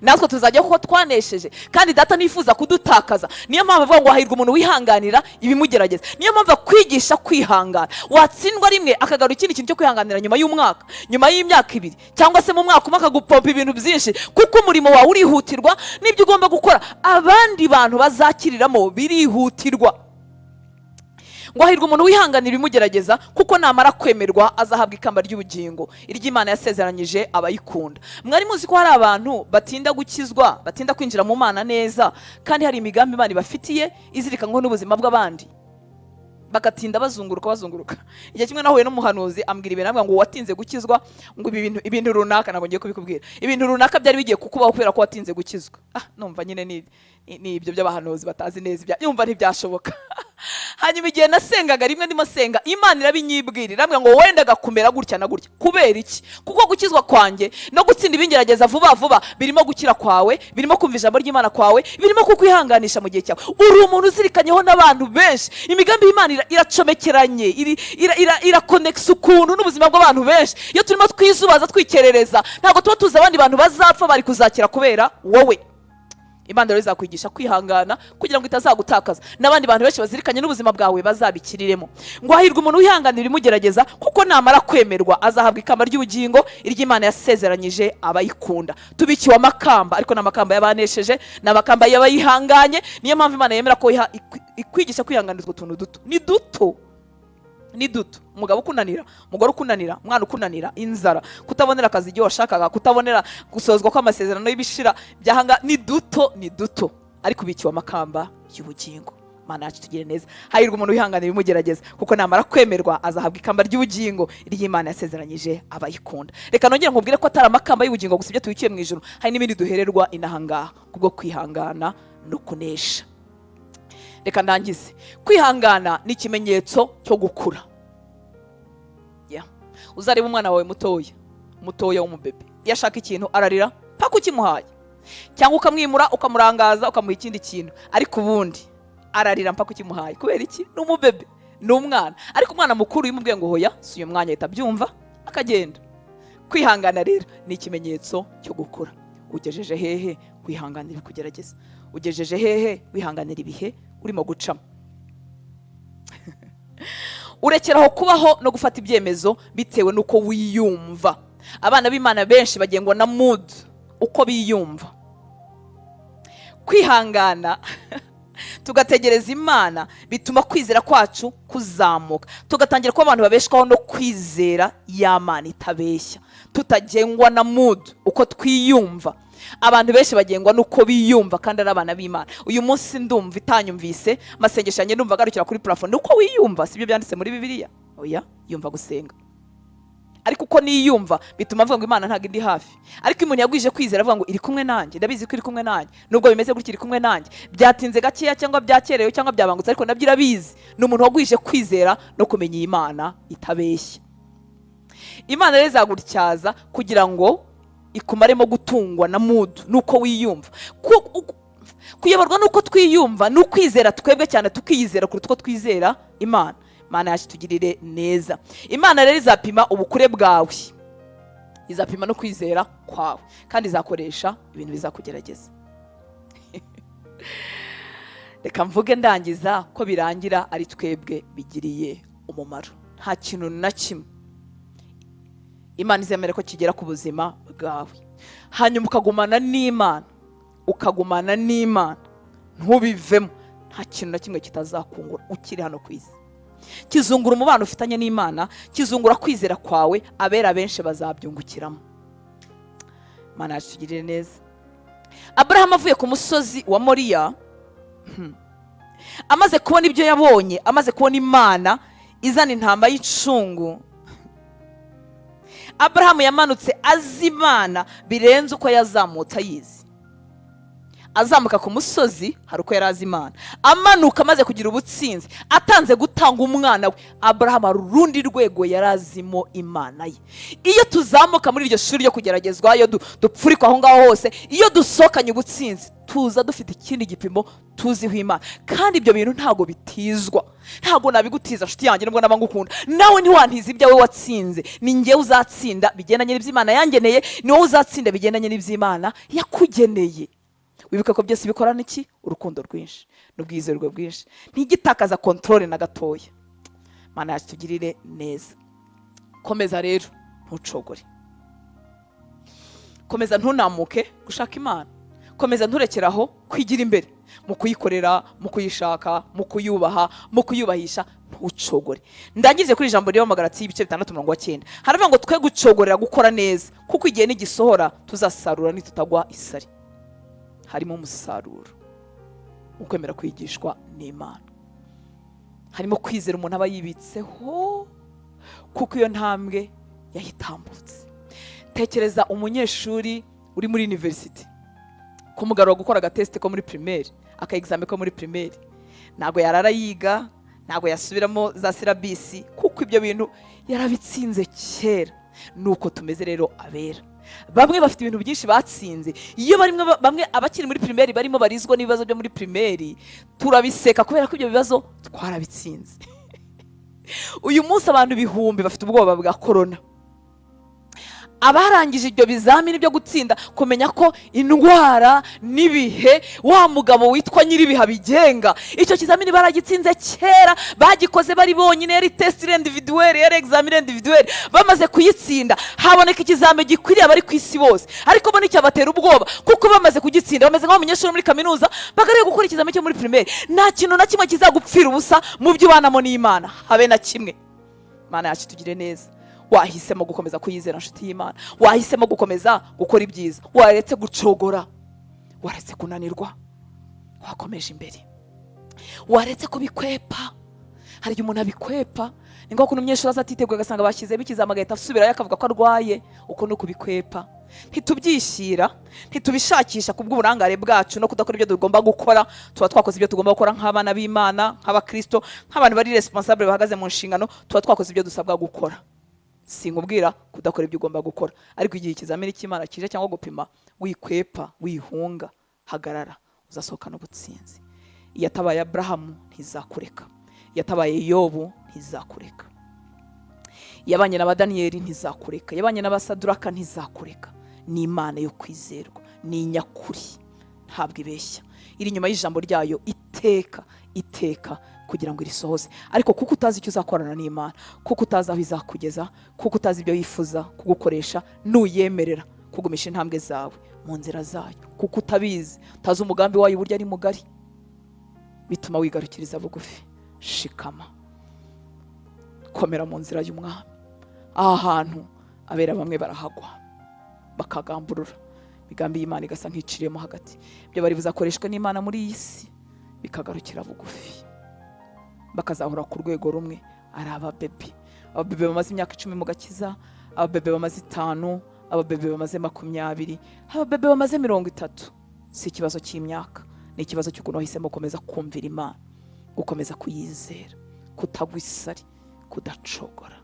Speaker 1: Natwe tuzajya kuko twanesheje, kandi data nifuza kudutakaza. Niyo mpamvu avuga ngo hahirwa umuntu wihanganira ibimugerageza. Niyo mpamvu akwigisha kwihangana. Watsindwa rimwe akagarura ikindi kintu cyo kwihanganira nyuma y'umwaka, nyuma y'imyaka ibiri, cyangwa se mu mwaka umwe akagupompa ibintu byinshi, kuko umurimo wawe urihutirwa n'ibyo ugomba gukora abandi bantu bazakiriramo birihutirwa. Ngo hahirwa umuntu wihanganira ibimugerageza, kuko namara kwemerwa azahabwa ikamba ry'ubugingo iry'Imana yasezeranyije abayikunda. Mwari muzi ko hari abantu batinda gukizwa, batinda kwinjira mu Mana neza, kandi hari imigambi Imana ibafitiye izirikanwa n'ubuzima bw'abandi, bagatinda bazunguruka bazunguruka. Igihe kimwe nahuye n'umuhanuzi ambwira ibintu, ambwira ngo watinze gukizwa, ngo ibintu runaka, ntabwo ngiye kubikubwira, ibintu runaka byari bigiye kukubaho kubera ko watinze gukizwa. Numva nyine ni ibyo by'abahanuzi batazi neza ibya, yumva ntibyashoboka. Hanyuma igihe nasengaga rimwe ndimo senga, Imana irabinyibwira, irambwira ngo wendaga kumera gutya na gutya. Kubera iki? Kuko gukizwa kwanjye no gutsinda ibingerageza vuba vuba birimo gukira kwawe, birimo kumva ijambo ry'Imana kwawe, birimo kukwihanganisha mu gihe cyawe. Uri umuntu uzirikanyeho n'abantu benshi, imigambi y'Imana iracomekeranye, irakonekisa ukuntu n'ubuzima bw'abantu benshi. Iyo turimo twizubaza twikerereza, ntabwo tuba tuzi abandi bantu bazapfa bari kuzakira kubera wowe. Imana rero izakwigisha kwihangana kugira ngo itazagutakaza, n'abandi bantu benshi bazirikanye n'ubuzima bwawe bazabikiriremo. Ngo hahirwa umuntu wihanganira ibimugerageza, kuko namara kwemerwa azahabwa ikamba ry'ubugingo iry'Imana yasezeranyije abayikunda. Tubikiwe amakamba, ariko n'amakamba y'abanesheje, n'amakamba y'abayihanganye. Niyo mpamvu Imana yemera ko ikwigisha kwihanganira utwo tuntu duto. Ni duto, ni duto. Umugabo ukunanira, umugore ukunanira, umwana ukunanira, inzara, kutabonera akazi igihe washakaga, kutabonera gusozwa kw'amasezerano y'ibishira byahanga, ni duto, ni duto, ariko ubikiwe amakamba y'ubugingo. Mana yacu tugire neza. Hahirwa umuntu wihanganira ibimugerageza, kuko namara kwemerwa azahabwa ikamba ry'ubugingo iry'Imana yasezeranyije abayikunda. Reka nongere nkubwire ko atari amakamba y'ubugingo gusa ibyo tubikiye mu ijuru, hari n'ibindi duhererwa inahangaha kubwo kwihangana no kunesha. Reka ndangize. Kwihangana ni ikimenyetso cyo gukura. Uzareba umwana wawe mutoya, mutoya w'umubebe, iyo ashaka ikintu ararira paka ukimuhaye. Cyangwa ukamwimura, ukamurangaza, ukamuha ikindi kintu, ariko ubundi ararira mpaka ukimuhaye. Kubera iki? Ni umubebe, ni umwana. Ariko umwana mukuru iyo umubwiye ngo hoya, si uyu mwanya, ahita abyumva akagenda. Kwihangana rero ni ikimenyetso cyo gukura. Ugejeje hehe wihanganira ibikugerageza? Ugejeje hehe wihanganira ibihe urimo gucamo? Urekeraho kubaho no gufata ibyemezo bitewe n'uko wiyumva. Abana b'Imana benshi bagengwa na mood, uko biyumva. Kwihangana tugategereza Imana bituma kwizera kwacu kuzamuka, tugatangira kuba abantu babeshwaho no kwizera ya Mana itabeshya, tutagengwa na mood, uko twiyumva. Abantu benshi bagengwa n'uko biyumva kandi ari abana b'Imana. Uyu munsi ndumva itanyumvise, amasengesho yanjye ndumva agarukira kuri plafond. Uko wiyumva sibyo byanditse muri Bibiliya. Oya, yumva gusenga, ariko uko niyumva bituma mvuga ngo Imana ntabwo indi hafi. Ariko umuntu yagwije kwizera avuga ngo iri kumwe nanjye, ndabizi ko iri kumwe nanjye, nubwo bimeze gutya iri kumwe nanjye, byatinze gakeya cyangwa byakerewe cyangwa byabangutse, ariko nabyo irabizi. Ni umuntu wagwije kwizera no kumenya iyi Imana itabeshya. Imana rero izagutyaza kugira ngo ikumaremo gutungwa na mood, nuko wiyumva. Kuyoborwa nuko twiyumva ni ukwizera twebwe cyane, tukiyizera kuruta uko twizera Imana. Imana yacu tugirire neza. Imana rero izapima ubukure bwawe, izapima no kwizera kwawe, kandi izakoresha ibintu bizakugerageza. Reka mvuge ndangiza ko birangira ari twebwe bigiriye umumaro. Nta kintu na kimwe Imana izemera ko kigera ku buzima bwawe, hanyuma ukagumana n'Imana, ukagumana n'Imana ntubivemo. Nta kintu na kimwe kitazakungura ukiri hano ku isi. Kizungura umubano ufitanye n'Imana, kizungura kwizera kwawe, abera benshi bazabyungukiramo. Imana yacu tugirire neza. Abrahamu avuye ku musozi wa Moriya, amaze kubona ibyo yabonye, amaze kubona Imana izana intama y'icungu, Abrahamu yamanutse azi Imana birenze uko yazamutse ayizi. Azamuka ku musozi hari uko yari azi Imana, amanuka amaze kugira ubutsinzi, atanze gutanga umwana we, Abrahamu hari urundi rwego yari azimo Imana ye. Iyo tuzamuka muri iryo shuri ryo kugeragezwa, iyo dupfurikwa aho ngaho hose, iyo dusohokanye ubutsinzi, tuza dufite ikindi gipimo tuziho Imana. Kandi ibyo bintu ntago bitizwa, ntago nabigutiza nshuti yanjye, nubwo naba ngukunda, nawe ntiwantiza ibyawe watsinze. Ni njyewe uzatsinda bigendanye n'iby'Imana yangeneye, ni wowe uzatsinda bigendanye n'iby'Imana yakugeneye. Wibuka ko byose bikorana iki? Urukundo rwinshi n'ubwizerwe bwinshi. Ntigitakaza control na gatoya. Mana yacu tugirire neza. Komeza rero ntucogore, komeza ntunamuke gushaka Imana, komeza nturekeraho kwigira imbere mu kuyikorera, mu kuyishaka, mu kuyubaha, mu kuyubahisha. Ntucogore. Ndangize kuri ijambo ryo mu Galatiya ibice 6:9, haravuga ngo twe gucogorera gukora neza, kuko igihe nigisohora tuzasarura nitutagwa isari. Harimo umusaruro ukwemera kwigishwa n'Imana, harimo kwizera umuntu aba yibitseho, kuko iyo ntambwe yayitambutse. Tekereza umunyeshuri uri muri university, kumugarura gukora agateste ko muri primaire, aka examen ko muri primaire, ntago yarara yiga, ntago yasubiramo za syllabus, kuko ibyo bintu yarabitsinze kera. Nuko tumeze rero abera. Bamwe bafite ibintu byinshi batsinze. Iyo barimo bamwe abakiri muri primaire barimo barizwa n'ibibazo byo muri primaire, turabiseka kubera ko ibyo bibazo twarabitsinze. Uyu munsi abantu ibihumbi bafite ubwoba bwa corona. Abarangije ibyo bizamini byo gutsinda, kumenya ko indwara n'ibihe, wa mugabo witwa nyiribiha bigenga, icyo kizamini baragitsinze kera, bagikoze bari bonyine, yari test individuelle, yari examen individuelle, bamaze kuyitsinda haboneka ikizame gikwiriye abari ku isi bose. Ariko bo nicyabatera ubwoba, kuko bamaze kugitsinda bameze nk'abanyeshuri muri kaminuza bagariye gukora ikizame cyo muri primaire. Nta kintu na kimwe kizagupfira ubusa mu byo ubanamo n'Imana, habe na kimwe. Imana yacu tugire neza. Wahisemo gukomeza kuyizera nshuti y'Imana, wahisemo gukomeza gukora ibyiza, waretse gucogora, waretse kunanirwa, wakomeje imbere, waretse kubikwepa. Hari igihe umuntu abikwepa, ni ngombwa ko umunyeshuri aza atiteguye agasanga bashyizemo ikizami agahita asubirayo akavuga ko arwaye. Uko ni ukubikwepa. Ntitubyishyira, ntitubishakisha kubw'uburangare bwacu no kudakora ibyo tugomba gukora. Tuba twakoze ibyo tugomba gukora nk'abana b'Imana, nk'abakristo, nk'abantu bari responsable bahagaze mu nshingano, tuba twakoze ibyo dusabwa gukora. Sinkubwira kudakora ibyo ugomba gukora, ariko igihe ikizamini cy'Imana kije cyangwa gupima, wikwepa, wihunga, hagarara, uzasohokana ubutsinzi. Iyatabaye Aburahamu ntizakureka, iyatabaye Yobu ntizakureka, yabanye na Daniyeli ntizakureka, yabanye n'Abasaduraka ntizakureka. Ni Imana yo kwizerwa, ni inyakuri, ntabwo ibeshya, iri inyuma y'ijambo ryayo iteka iteka kugira ngo irisohoze. Ariko kuko utazi icyo uzakorana n'Imana, kuko utazi aho izakugeza, kuko utazi ibyo yifuza kugukoresha, nuyemerera kugumisha intambwe zawe mu nzira zayo, kuko utabizi, utazi umugambi wayo uburyo ari mugari, bituma wigarukiriza bugufi. Shikama, komera mu nzira y'Umwami. Aha hantu abera bamwe barahagwa bakagamburura, imigambi y'Imana igasa nk'iciriyemo hagati. Ibyo bari buzakoreshwa n'Imana muri iyi si bikagarukira bugufi, bakazahora ku rwego rumwe ari ababebe. Ababebe bamaze imyaka 10 mu gakiza, ababebe bamaze 5, ababebe bamaze 20, ababebe bamaze 30. Si ikibazo cy'imyaka, ni ikibazo cy'ukuntu wahisemo gukomeza kumvira Imana, gukomeza kuyizera, kutagwa isari, kudacogora.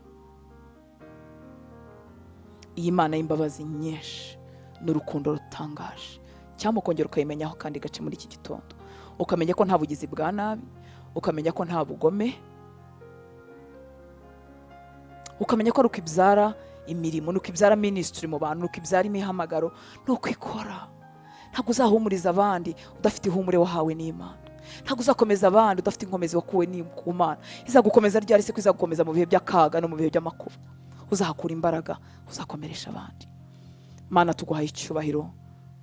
Speaker 1: Iyi Mana y'imbabazi nyinshi n'urukundo rutangaje, cyangwa ukongera ukayimenyaho kandi gace muri iki gitondo, ukamenya ko nta bugizi bwa nabi, ukamenya ko nta bugome, ukamenya ko ari uko ibyara imirimo, nuko ibyara ministry mu bantu, nuko ibyara imihamagaro, nuko ikora. Ntabwo uzahumuriza abandi udafite ihumure wahawe n'Imana. Ntabwo uzakomeza abandi udafite inkomezi wakuwe ku Mana. Izagukomeza ryari se ko izagukomeza mu bihe by'akaga no mu bihe by'amakuba? Uzahakura imbaraga, uzakomeresha abandi. Mana, tuguhaye icyubahiro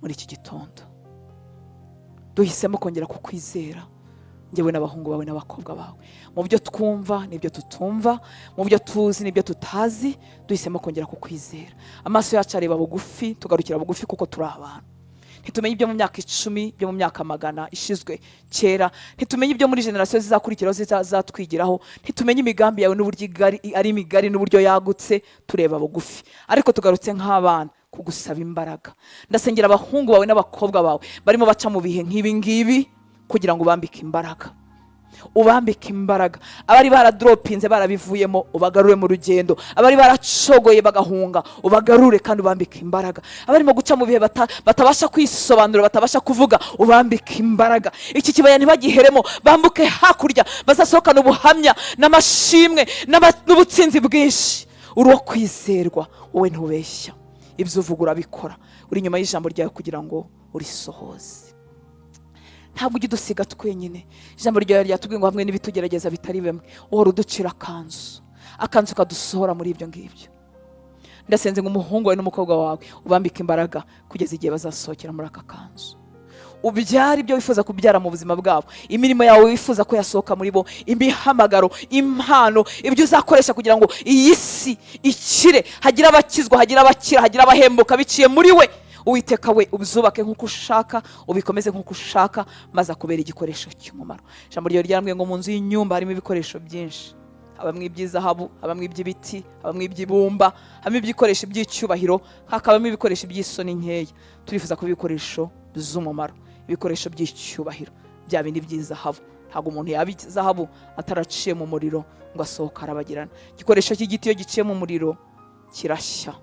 Speaker 1: muri iki gitondo. Duhisemo kongera kukwizera, njyewe n'abahungu bawe n'abakobwa bawe, mu byo twumva n'ibyo tutumva, mu byo tuzi n'ibyo tutazi, duhisemo kongera kukwizera. Amaso yacu areba bugufi, tugarukira bugufi kuko turi abantu. Ntitumenye ibyo mu myaka 10, ibyo mu myaka 100 ishizwe kera, ntitumenye ibyo muri generasiyo zizakurikiraho zizatwigiraho, ntitumenye imigambi yawe n'uburyo ari migari n'uburyo yagutse, tureba bugufi. Ariko tugarutse nk'abana kugusaba imbaraga. Ndasengera abahungu bawe n'abakobwa bawe barimo baca mu bihe nk'ibi ngibi, kugira ngo ubambike imbaraga, ubambike imbaraga. Abari baradropinze barabivuyemo, ubagarure mu rugendo. Abari baracogoye bagahunga, ubagarure kandi ubambike imbaraga. Abarimo guca mu bihe batabasha kwisobanura, batabasha kuvuga, ubambike imbaraga. Iki kibaya ntibagiheremo, bambuke hakurya, bazasohokana ubuhamya n'amashimwe n'ubutsinzi bwinshi. Uri uwo kwizerwa, wowe ntubeshya, ibyo uvuga urabikora, uri inyuma y'ijambo ryawe kugira ngo urisohoze. Ntabwo ujya udusiga twenyine. Ijambo ryawe ryatubwiye ngo hamwe n'ibitugerageza bitari bimwe, uhora uducira akanzu, akanzu kadusohora muri ibyo ngibyo. Ndasenze ngo umuhungu wawe n'umukobwa wawe ubambike imbaraga kugeza igihe bazasohokera muri aka kanzu. Ubyara ibyo wifuza kubyara mu buzima bwabo, imirimo yawe wifuza ko yasohoka muri bo, imihamagaro, impano, ibyo uzakoresha kugira ngo iyi si ikire, hagire abakizwa, hagire abakira, hagire abahembuka biciye muri we. Uwiteka we, ubyubake nk'uko ushaka, ubikomeze nk'uko ushaka, maze akubera igikoresho cy'umumaro. Ijambo ryawe ryarambwiye ngo mu nzu y'inyumba harimo ibikoresho byinshi, habamo iby'izahabu, habamo iby'ibiti, habamo iby'ibumba, habamo ibikoresho by'icyubahiro, hakabamo ibikoresho by'isoni nkeya. Turifuza kuba ibikoresho by'umumaro, ibikoresho by'icyubahiro, bya bindi by'izahabu. Ntabwo umuntu yaba izahabu ataraciye mu muriro ngo asohoke arabagirana. Igikoresho cy'igiti iyo giciye mu muriro kirashya,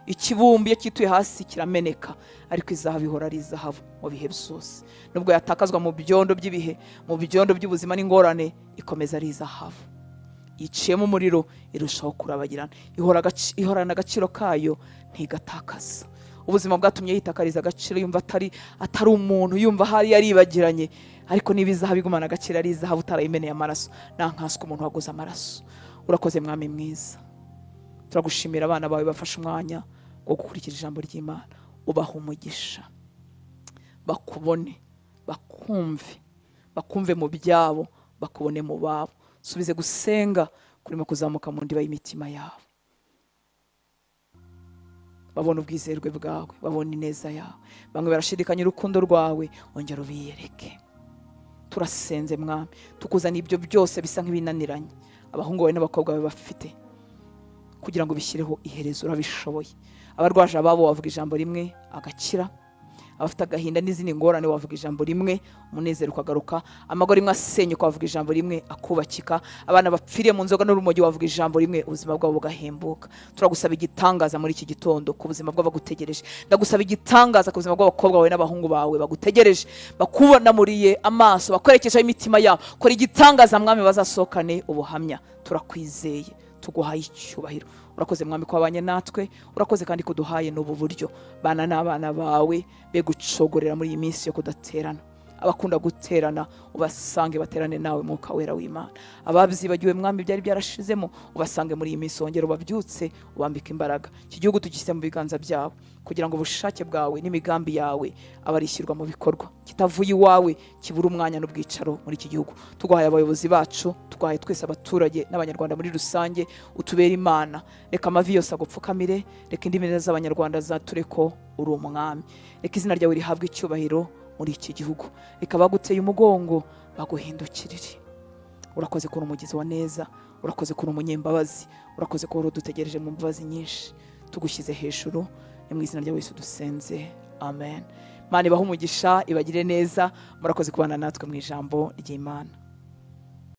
Speaker 1: ikibumbi iyo cyituye hasi kirameneka, ariko izahabu ihora ari izahabu mu bihe byose. Nubwo yatakazwa mu byondo by'ibihe, mu byondo by'ubuzima n'ingorane, ikomeza ari izahabu. Iciyemo umuriro irushaho kurabagirana, ihorana agaciro kayo, ntigatakaza. Ubuzima bwatumye yitakariza agaciro, yumva atari umuntu, yumva hari yaribagiranye. Ariko niba izahabu igumana agaciro ari izahabu utarayimeneye amaraso, nankaswe umuntu waguze amaraso. Urakoze Mwami mwiza, turagushimira abana bawe bafashe umwanya wo gukurikira ijambo ry'Imana. Ubaha umugisha, bakubone, bakumve, bakumve mu byabo, bakubone mu babo. Subize gusenga kurimo kuzamuka mu ndiba y'imitima yabo, babone ubwizerwe bwawe, babone ineza yawe. Bamwe barashidikanya urukundo rwawe, ongera ubiyereke. Turasenze Mwami, tukuzana ibyo byose bisa nk'ibinaniranye abahungu bawe n'abakobwa bawe bafite, kugira ngo bishyireho iherezo. Urabishoboye. Abarwaje ababo wavuga ijambo rimwe agakira, Abafite agahinda n'izindi ngorane wavuga ijambo rimwe umunezero ukagaruka. Amago rimwe asenyuka wavuga ijambo rimwe akubakika. Abana bapfiriye mu nzoga n'urumogi wavuga ijambo rimwe ubuzima bwabo bugahembuka. Turagusaba igitangaza muri iki gitondo ku buzima bw'abagutegereje. Ndagusaba igitangaza ku buzima bw'abakobwa bawe n'abahungu bawe bagutegereje, bakubonamuriye amaso, bakwerekejeho imitima yabo. Kora igitangaza Mwami, bazasohokane ubuhamya. Turakwizeye, tuguhaye icyubahiro. Urakoze Mwami ko wabanye natwe, urakoze kandi kuduhaye n'ubu buryo. Bana n'abana bawe be gucogorera muri iyi minsi yo kudaterana. Abakunda guterana ubasange baterane nawe Mwuka Wera w'Imana. Ababyibagiwe Mwami byari byarashizemo ubasange muri iyi minsi, wongere ubabyutse ubambike imbaraga. Iki gihugu tugishyize mu biganza byabo kugira ngo ubushake bwawe n'imigambi yawe abarishyirwa mu bikorwa, kitavuye iwawe kibura umwanya n'ubwicaro muri iki gihugu. Tuguhaye abayobozi bacu, tuguhaye twese abaturage n'Abanyarwanda muri rusange, utubere Imana. Reka amavi yose agupfukamire, reka indimi z'Abanyarwanda zature ko uri umwami. Reka izina ryawe rihabwe icyubahiro muri iki gihugu. Reka baguteye umugongo baguhindukirire. Urakoze ko uri umugizi wa neza, urakoze ko uri umunyembabazi, urakoze ko udutegereje mu mbabazi nyinshi. Tugushyize hejuru, ni mu izina rya Yesu dusenze, amen. Imana ibahe umugisha, ibagire neza. Murakoze kubana natwe mu ijambo ry'Imana.